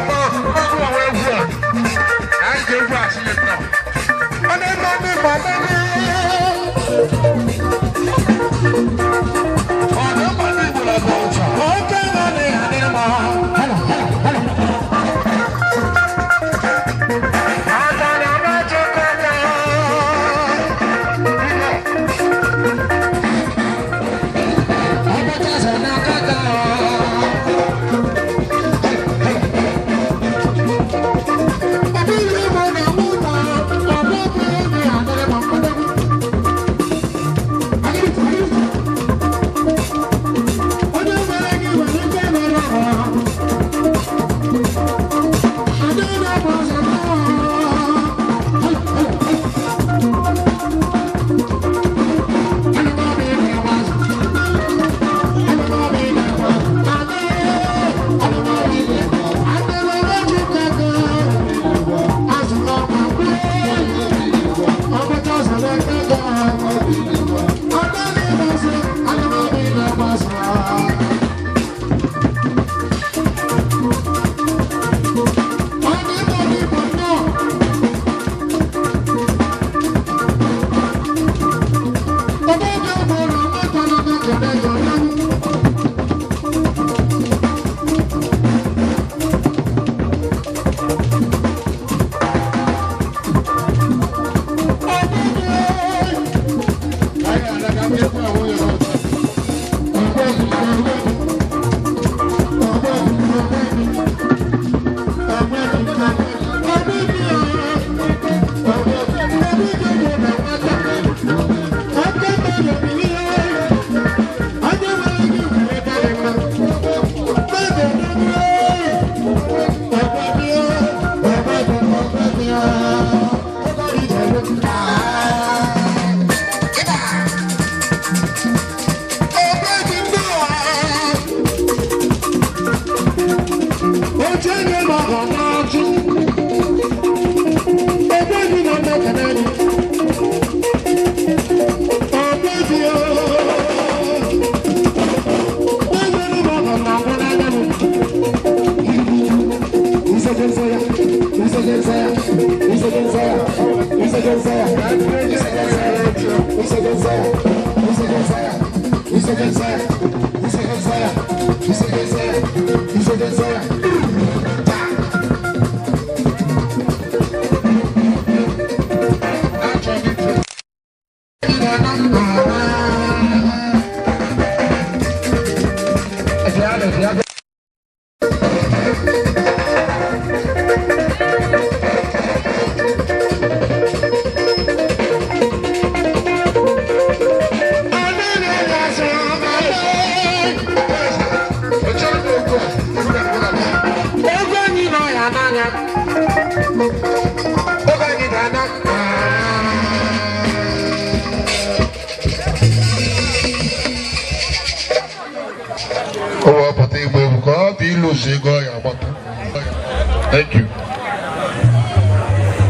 Thank you.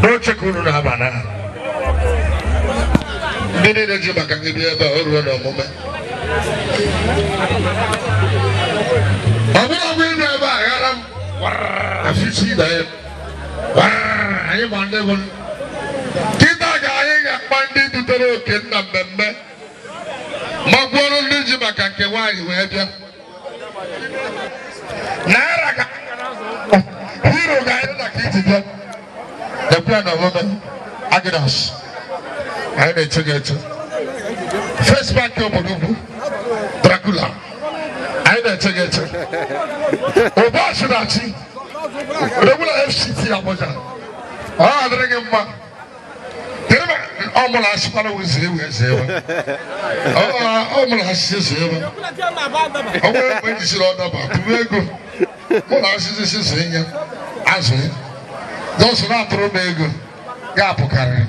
N'oche ka unu na-aba na ndị niile ji maka gị bịa ebe a, o ruo n'omume. Ọ bụrụ ọgwụ ịnụ ebe a ghara m afisi na ya anyị ma ndị bụ kịta ka anyị ga-akpa ndị dutere oke nna mmemme makwuoro ndị ji maka nke nwaanyị wee bịa. Naira ka hero ga anyị na ka iji bịa. Dekwa na omume Agnes anyị na-eche gị eche. First Bank obodo ugwu Dracula anyị na-eche gị eche. Ụbọchị na chi Regular FCT Abuja ọ adịrị gị mma. Ọ mụrụ asịkwara wụ zee wee zee wa. Ọ mụrụ asịsị zee wa. Ọ nwere mgbe eji siri ọdaba tụrụ ego. Mụrụ asịsị si zee ya azụ ya. Jọsọ na-atụrụ m ego gaapụ karịrị.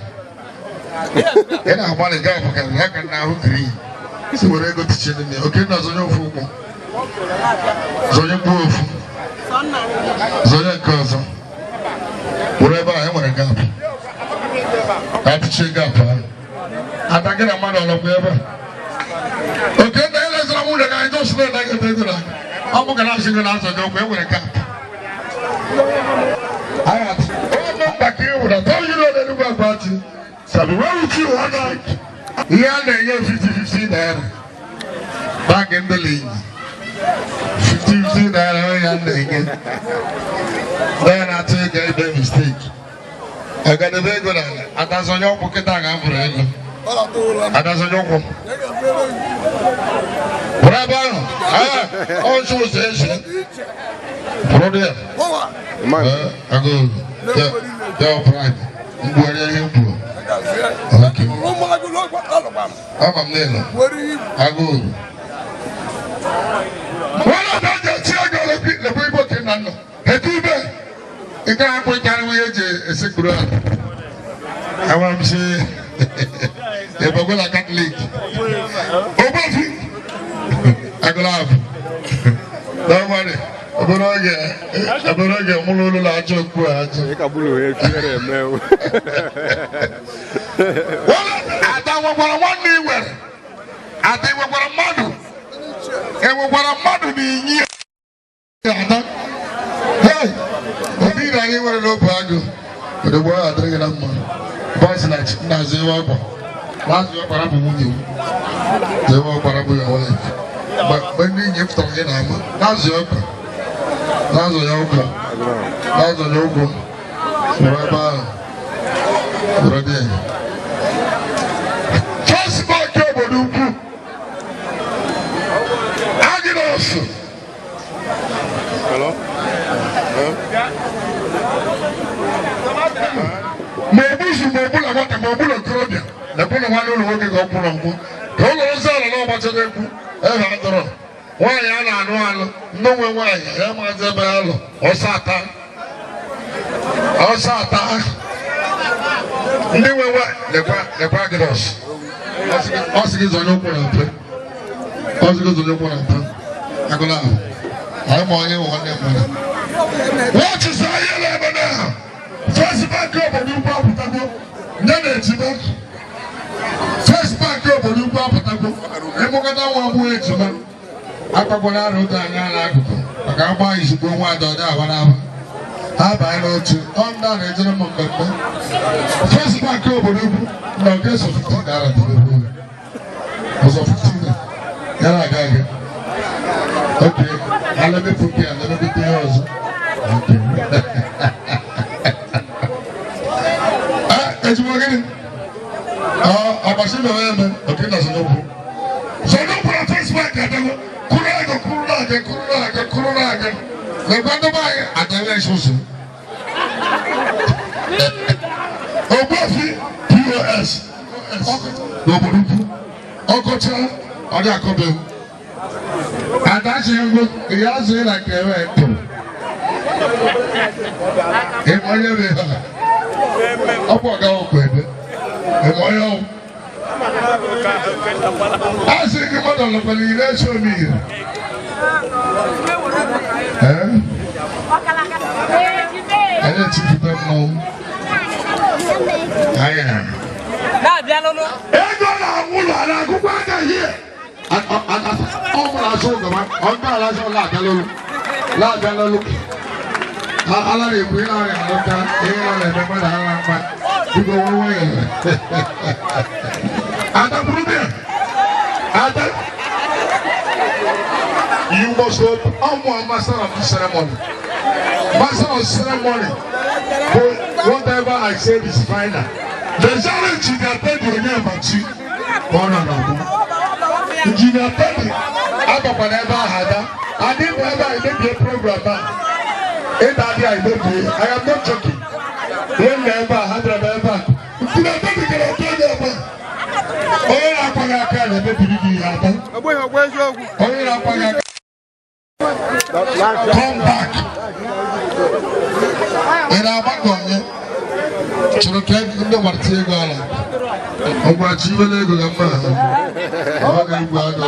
Ị na-agbalị gaapụ karịrị ya ka na ahụ green. Si were ego tiche n'ime ya. Oke nna zonye ofu ụkwụ. Zonye mkpụrụ ofu. Zonye nke ọzọ. Were ebe a e nwere gaapụ. Atụchi gaapụ ahụ. Ada gị na mmadụ ọlọgwụ ebe a. Oke nna elezara nwunye gị anyị jọsọ na-ede ego ego na ọ bụ gara asị gị na azọ gị okwu e nwere gaapụ. Ihe a na-enye 50-50 naira bankị ndị linyi 50-50 naira onye a na-enye onye na-atụ ego ebe mistake ọgadebe ego n'ala adazonye ọkwụ kịta ga-abụrụ ego adazonye ọkwụ bụrụ ebe ahụ ọzọ ụzọ ezi bụrụ dị ya agụụ ya pride mgbughari ihe m kwuru. Okay. Ama m n'elu agụụ wọ́n lọ jẹ́ tí ọjọ́ lẹ́kọ̀ọ́ ibo kì í nà nọ ètú ibẹ̀ ike akpụ ịkarị nwunye eji esekpuru ala àwọn m si ebegwela Katọlik ogbofi agụlabụ n'ọgbalị obere oge mụrụ ụlọ na-achọ okpu a achọ. Ada nwekwara nwanne i nwere. Ada nwekwara mmadụ. Enwekwara mmadụ na inyi ada. Hey! Obi na anyị nwere n'obu agụ. Odogbo ahụ adịrị gị na mma. Bọs na nna zewe ọkwa. Lazụ ọkpara bụ nwunye m. Zewe ọkpara bụ ya wife. Mgbe ndị enyi m fụtara gị na-ama. Lazụ ọkpa. Lazụ ya ụkwụ. Lazụ ya ụkwụ. Were ebe ahụ. Were dị ya. First Bank obodo ukwu. Agnes. Hello? Ma ogbuzu ma ogbula nwata ma ogbula okorobịa na-ekwuna nwanne ụlọ nwoke ka ọ kwụrụ nkwụ ka ụlọ ozi ala na ọgbachara ekwu ebe a dọrọ nwaanyị a na-anụ anụ ndị nwe nwaanyị ya maazị ebe ya lụ ọsọ ata ọsọ ata ndị nwe nwaanyị lekwa Agnes ọ sị gị zonye ụkwụ na mpe ọ sị gị zonye ụkwụ na mpe agụla ahụ anyị ma onye nwe nwanne mmadụ wọchịsị ahịa na-ebe na First Bank obodo ukwu apụtago nye na ejima. First Bank obodo ukwu apụtago ịmụkọta nwa agbụghị ejima akpakwala arụ ụtọ anya n'akụkụ maka agba izugbo nwa ada ọdị awa n'aba. Abanye n'otu ọ ndị a na-ejere m mmemme. First Bank obodo ukwu na oke so 15 naira dị n'ebe ụlọ. Ọzọ 15 ya na-aga aga. Okay, ala mefu nke ala mepụta ihe ọzọ. Okay. Ezigbo gịnị? Ọgbasi mere eme oke na Sonokwu. Sonokwu na First Bank adịgo kwụrụ ego kwụrụ na-aga kwụrụ na-aga kwụrụ na-aga. Lekwa ndị be anyị agaghị esoso. Ogbuefi POS n'obodo ukwu ọkọcha ọ dị akọbeghị. Ada sị ngwo ya sị na nke ebe ntụ. Ịma onye bụ ihe a? Ọ bụ ọga ọkụ ebe. Ịma onye ọwụ? A sị gị mmadụ ọlọkwara ire eso omi ire. Ee? Anyị etipụta mmanwụ. Anyị ego na-anwụ ụlọ ala akwụkwọ aka hie. Ọ mụrụ azụ gaba, ọ ndị ala azụ na-abịa na-abịa lụlụ. Ala na-ekwu ihe na-arịa alụta, ihe na-eme mmadụ ala mma. Biko nwa nwayọọ. Ada bụrụ bịa. Ada. You must ọmụ master of the ceremony. Master of ceremony. Whatever I say is final. The challenge is that they onye machi. Ọ nọ n'ọgbọ. Injinia Teddy agbakwara ebe ahụ ada. Adị bụ ebe a emebie program a. Ịda adị a emebie. I am not joking. Ihe m na ebe a, ha bịara m ebe a. Injinia Teddy gara otu onye ebe a. Onye na-akwaghị aka na-emebiri gị ihe ada. Onye na-akwaghị aka. Come back. Ị na-agbakọ onye? Chọrọ ka ndị gbara tinye ego ala. Ọ gwara chi iwe n'ego ga mma ha. Ọ ga-egwu agụ.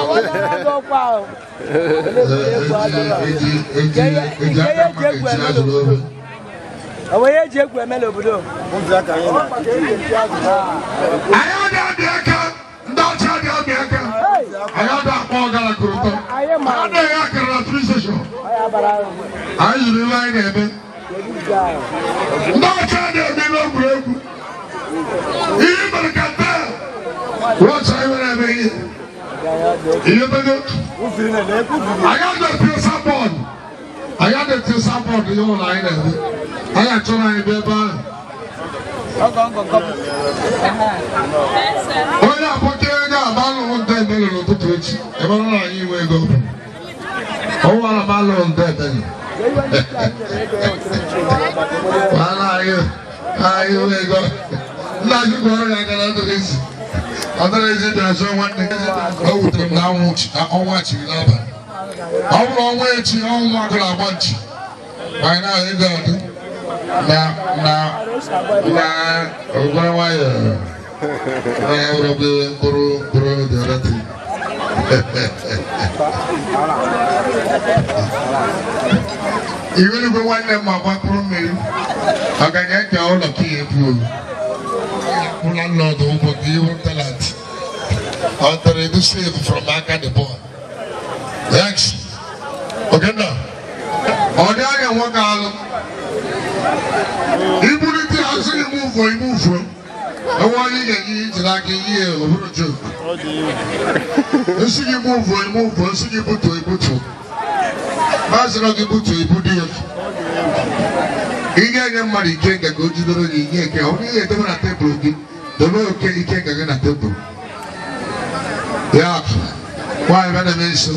Eji eji aka mma eji azụ n'obe. Onye eji egwu eme n'obodo. Anyị adịghị aka ndị ọcha adịghị aka. Anyị adịghị akpọ ọgara kụrụtọ. Anyị adịghị akara na free station. Anyị zụrụ ihe anyị na-eme. Ndị ọcha adịghị eme n'egwuregwu. Ihe mere ka taa wọ́n anyị nwere eme ihe. Ihe mego. Anyị adịghị eti bọọdụ. Anyị adịghị eti bọọdụ ihe ụlọ anyị na-eme. Anyị achọrọ anyị bịa ebe ahụ. Onye akpọta ego a alụghị nde emere n'ụtụtụ echi. Ebe ọ na anyị inwe ego ọ bụ. Ọnwa ala m alụghị nde emere. Wàhálà anyị anyị inwe ego. Nna anyị gwọrọ ya aka na ndụrụ ezi. Ọ dịrị ezi dị azụ nwanne. O wutere m na ọnwa chiri n'abalị. Ọ bụrụ ọnwa echi ọnwa agụrụ agba nchi. Anyị na ego adị. Na na na ogoro nwayọọ. Na ọrọbe mkpụrụ mkpụrụ dị ọdọtị. Iwelugo nwanne m agba mkpụrụ mmiri. Ọganya nke ụlọ ka ihe efu. Ụlọ nlọdụ ụgwọ ka ihu talent. Ọ tọrọ edu save from aka the boy. Thanks. Ogenna. Ọ dị anya nwoke alụ. Ibulite azụ imuvuo imuvuo. Enwe onye ga-enye ijiri aka ihe ọhụrụ joke. Nsị gị muvuo imuvuo, nsị gị butuo ibutuo. Maazị nọ gị butuo ibudu ya. Ị ga-enye mmadụ ike nga ka o jidere gị ihe eke. Ọ bụrụ ihe edobe na tebụl gị, dobe oke ike nga gị na tebụl. Ya, nwaanyị bịa na-eme nso.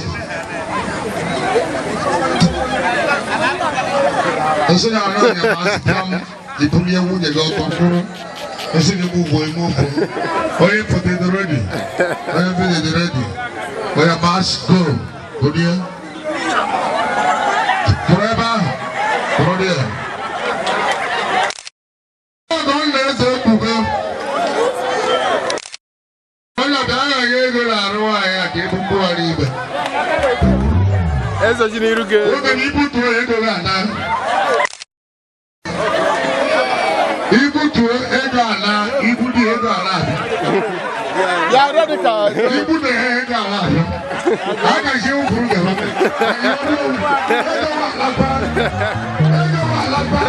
Nsị na ọrụ onye masị m ibulie nwunye gị ọtọ mkpụrụ. Nsị gị muvuo imuvuo. Onye foto dị redi. Onye vidio dị redi. Onye masị go. Bulie. Pụrụ ebe ahụ. Pụrụ dị ya. Ọgọ m na-eze ekpugo. Onye ọbịa anaghị ego na-arụ nwaanyị a ka ebu mkpụrụ ibe. Eze ji n'iru gị. Oge na ibutuo ego gị ana. Ibutuo ego ana, ibudu ego ana abịa. Ibudu ego ana abịa. A ga-esi ụkwụrụ gaba. Ego alakwa. Ego alakwa.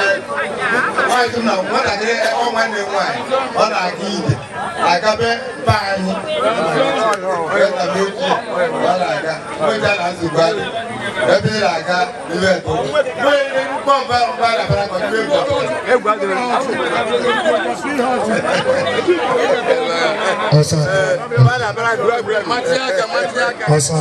Nwaanyị na nwatakịrị ọ nwanne m nwaanyị ọ na-aga ije agabe be anyị nna m ochie ọ na-aga nwecha na nsogbu adị ebe ị na-aga ibe Ọsọ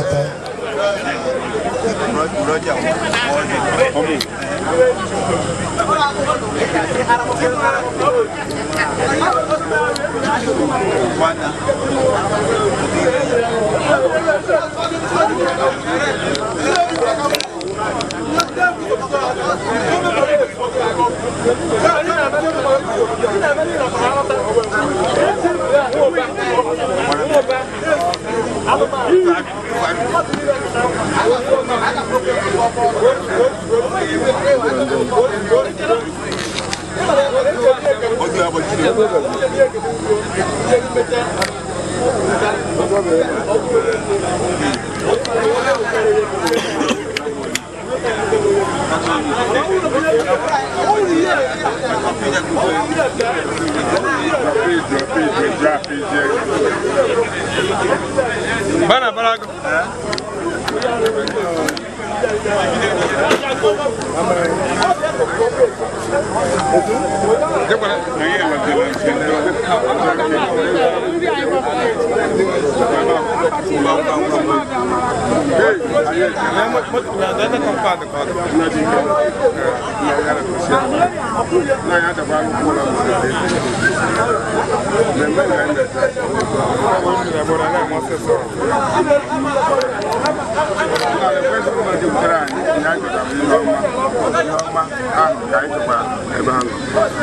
Bana bana.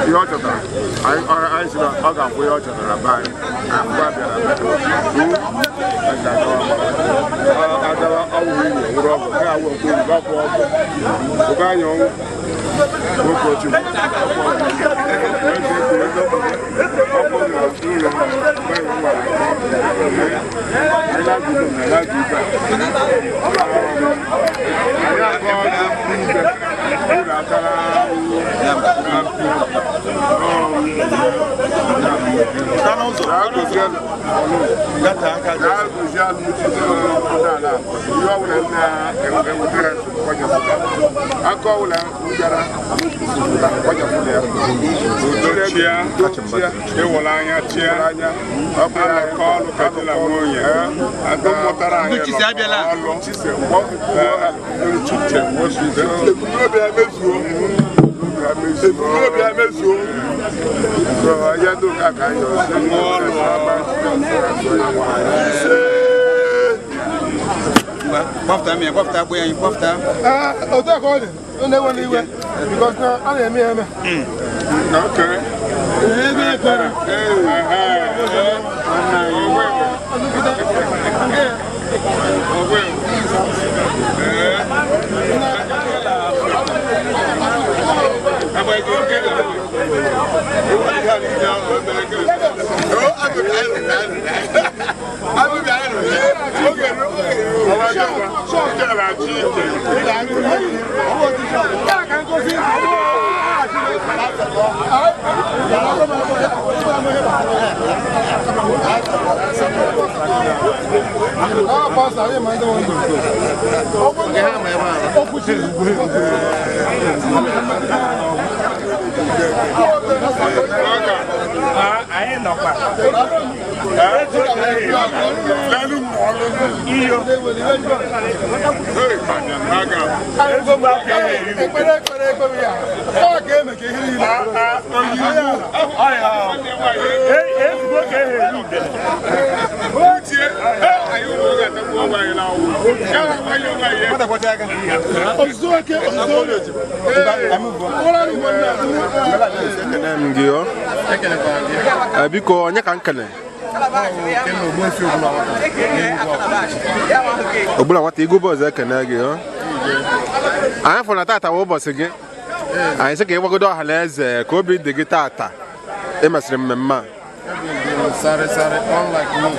Ihe ọ chọtara anyị sị na ọ ga-akwụ ihe ọ chọtara be anyị mgbe a bịara agawa ọgwụ inye nwụrụ ọgwụ ga awụ okwu ọgwụ ọgwụ ụga anyị ọnwụ nwoke ochukwu Ịwụlanya chia alụkọ ọlụ ka di na nwunye ndị mụtara anyị ọlụ ebumnobi ya mezuo ya ndị ụka ka anyị ọlụ Gbafta mi, gbafta agbụ ya, gbafta. Otu a ka ọ dị, ọ na-ewe n'iwe, because na a na-eme ya eme. Okay. Ebe ekpere. Anyị nọkwa. Iyo. Ekpere ekpere ekpere ya. Ọ ga-eme ka ihe niile. Ezigbo ka ehe eri udele. Ekene m gị ọ. Biko onye ka nkene? Ogbula nwata Igwe Boys ekene gị ọ. Anyị fụrụ na tata bụ ụbọchị gị. Anyị sị ka ị gwagodo ọha na eze ka obi dị gị tata ị mesịrị mmemme a. dị m sarị sarị, unlike me,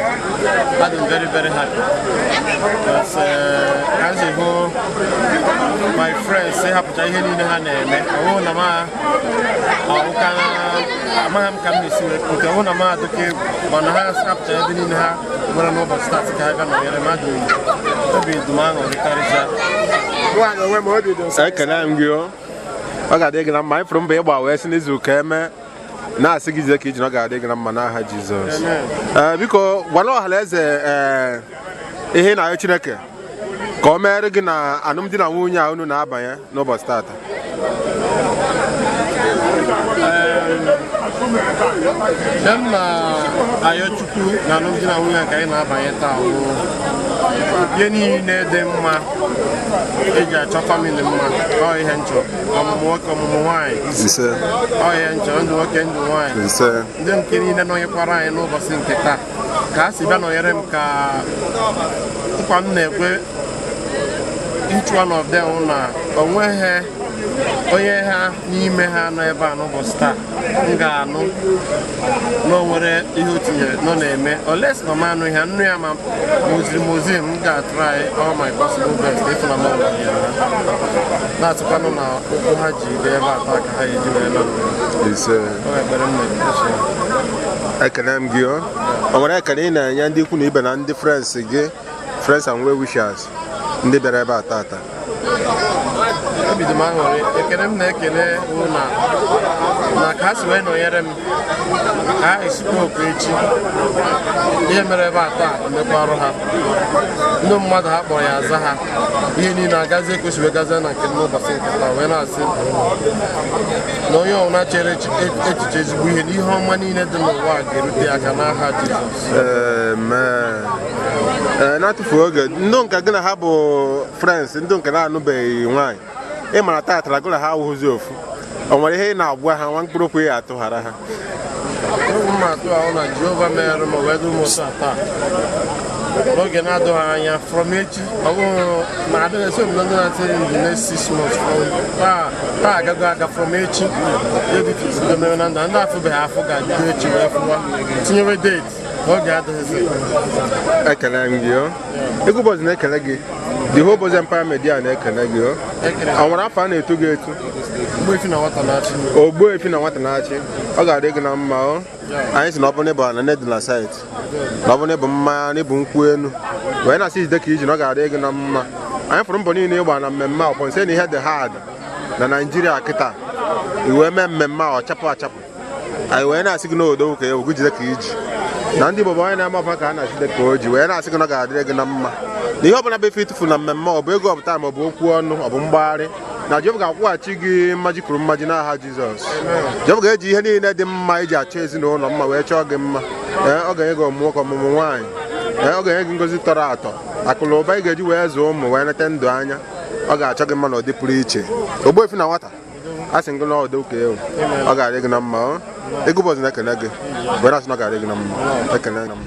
adị m very very happy. Because as a whole, my friends hapụcha ihe niile ha na-eme. Ọwụ na ma ọwụka amaghị m ka m na-esi wee pụta, ọwụ na ma adịka egwu, mana ha hapụcha ebe niile ha nwere n'ụbọchị taa ka ha bịa nọnyere m. Adị obi dị m aṅụrị karịchaa. Ekene m gị o. Ọ ga-adị gị na mma. Anyị fụrụ mbọ ịgba wee si n'izu ka eme na-asị gị jide ka iji na ọ ga-adị gị na mma n'aha Jizọs. Ee, biko gwara ọhala eze ee ihe ị na-ayọ Chineke ka o meere gị na alụmdi na nwunye a unu na-abanye n'ụbọchị tata. Ihe m na-ayọ Chukwu na alụmdi na nwunye a ka anyị na-abanye taa wụ ihe niile dị mma eji achọ family mma. Ọ ihe nchọ, ọmụmụ nwoke, ọmụmụ nwaanyị. Ise. Ọ ihe nchọ, ndụ nwoke, ndụ nwaanyị. Ise. Ndị nke niile nọnyekwara anyị n'ụbọchị nke taa, ka ha si bịa nọnyere m, ka nkwa m na-ekwe each one of them na onweghị onye ha n'ime ha nọ ebe a n'ụbọchị taa m ga-anụ na o nwere ihe o tinyere nọ na-eme oles na m anụ ihe nnu ya, ma moziri mozi m ga-atry all my possible best ịfụ na m nọnyere ha, na-atụkwanụ na ụkwụ ha ji dị ebe a taa ka ha eji wee nọ. Ise. Ọ ekpere m na-ekpechi. Ekene m gị o. O nwere ekene ị na-enye ndị ikwu na ibe na ndị friends gị, friends and well wishers ndị bịara ebe a tata? Obi dị m aṅụrị. Ekele m na-ekele bụ na ka ha si wee nọnyere m, ka ha esikwa oku echi ihe mere ebe a taa emekwarụ ha, ndị mmadụ ha kpọrọ ya aza ha, ihe niile agazi ekwesịrị gazie na nke m n'ụbọchị nke taa, wee na-asị na onye ọbụla chere echiche ezigbo ihe na ihe ọma niile dị n'ụwa a ga-erute ya aka n'aha Jizọs. Amen. Ee, na-atụfu oge, ndị nke gị na ha bụ friends, ndị nke na-anụbeghị nwaanyị, ị mara tatara gị na ha awụghịzi ofu, o nwere ihe ị na-agwa ha, nwa mkpụrụ okwu ị atụghara ha? Okwu m atụ ahụ na Jehova mere m wee dị m otu a taa, n'oge na-adịghị anya from echi, ọ bụghị ma adịghị eso m na ndị na-atị in the next 6 months from taa. Taa agago aga. From echi, ihe dịka isi mere na ndụ ndị afụbeghị afụ ga-adịdo echi wee fụwa, tinyewe date n'oge adịghịzi. Ekele m gị o. Egwu Boys na-ekele gị. The Whole Boys Empire Media na-ekele gị o. Ekele. O nwere afọ a na-etu gị etu? Ogbuefi na nwata na-achị. Ogbuefi na nwata na-achị. Ọ ga-adị gị na mma o. Anyị sị na ọ bụ na ịbụ na dị na site, na ọ bụ na ịbụ mmanya, na ịbụ nkwụ enu, wee na-asị jide ka iji na ọ ga-adị gị na mma. Anyị fụrụ mbọ niile ịgba na mmemme a, ọpọ nsị na ihe dị hard na Naijiria kịta, i wee mee mmemme a ọ chapụ achapụ. Anyị wee na-asị gị n'odo ka ewu gị jide ka iji na ndị Igbo bụ onye na-ama ọfa ka a na-achide ka o ji, wee na-asị gị na ọ ga-adịrị gị na mma, na ihe ọbụla bụ ife ịtụfu na mmemme, ọ bụ ego, ọ bụ time, ọ bụ okwu ọnụ, ọ bụ mgbagharị, na Jehova ga-akwụghachi gị mmaji kwuru mmaji n'aha Jizọs. Jehova ga-eji ihe niile dị mma iji achọ ezinụlọ mma wee chọọ gị mma. Ee, ọ ga-enye gị ọmụmụ nwoke, ọmụmụ nwaanyị. Ee, ọ ga-enye gị ngozi tọrọ atọ, akụ na ụba ị ga-eji wee zụọ ụmụ wee nete ndụ anya. Ọ ga-achọ gị mma na ụdị pụrụ iche. Ogbuefi na nwata a sị gị na ọdụ ka ewu, ọ ga-adị gị na mma. Ọ Egwu Boys na-ekele gị were asị na ọ ga-adị gị na mma. Ekele gị na mma.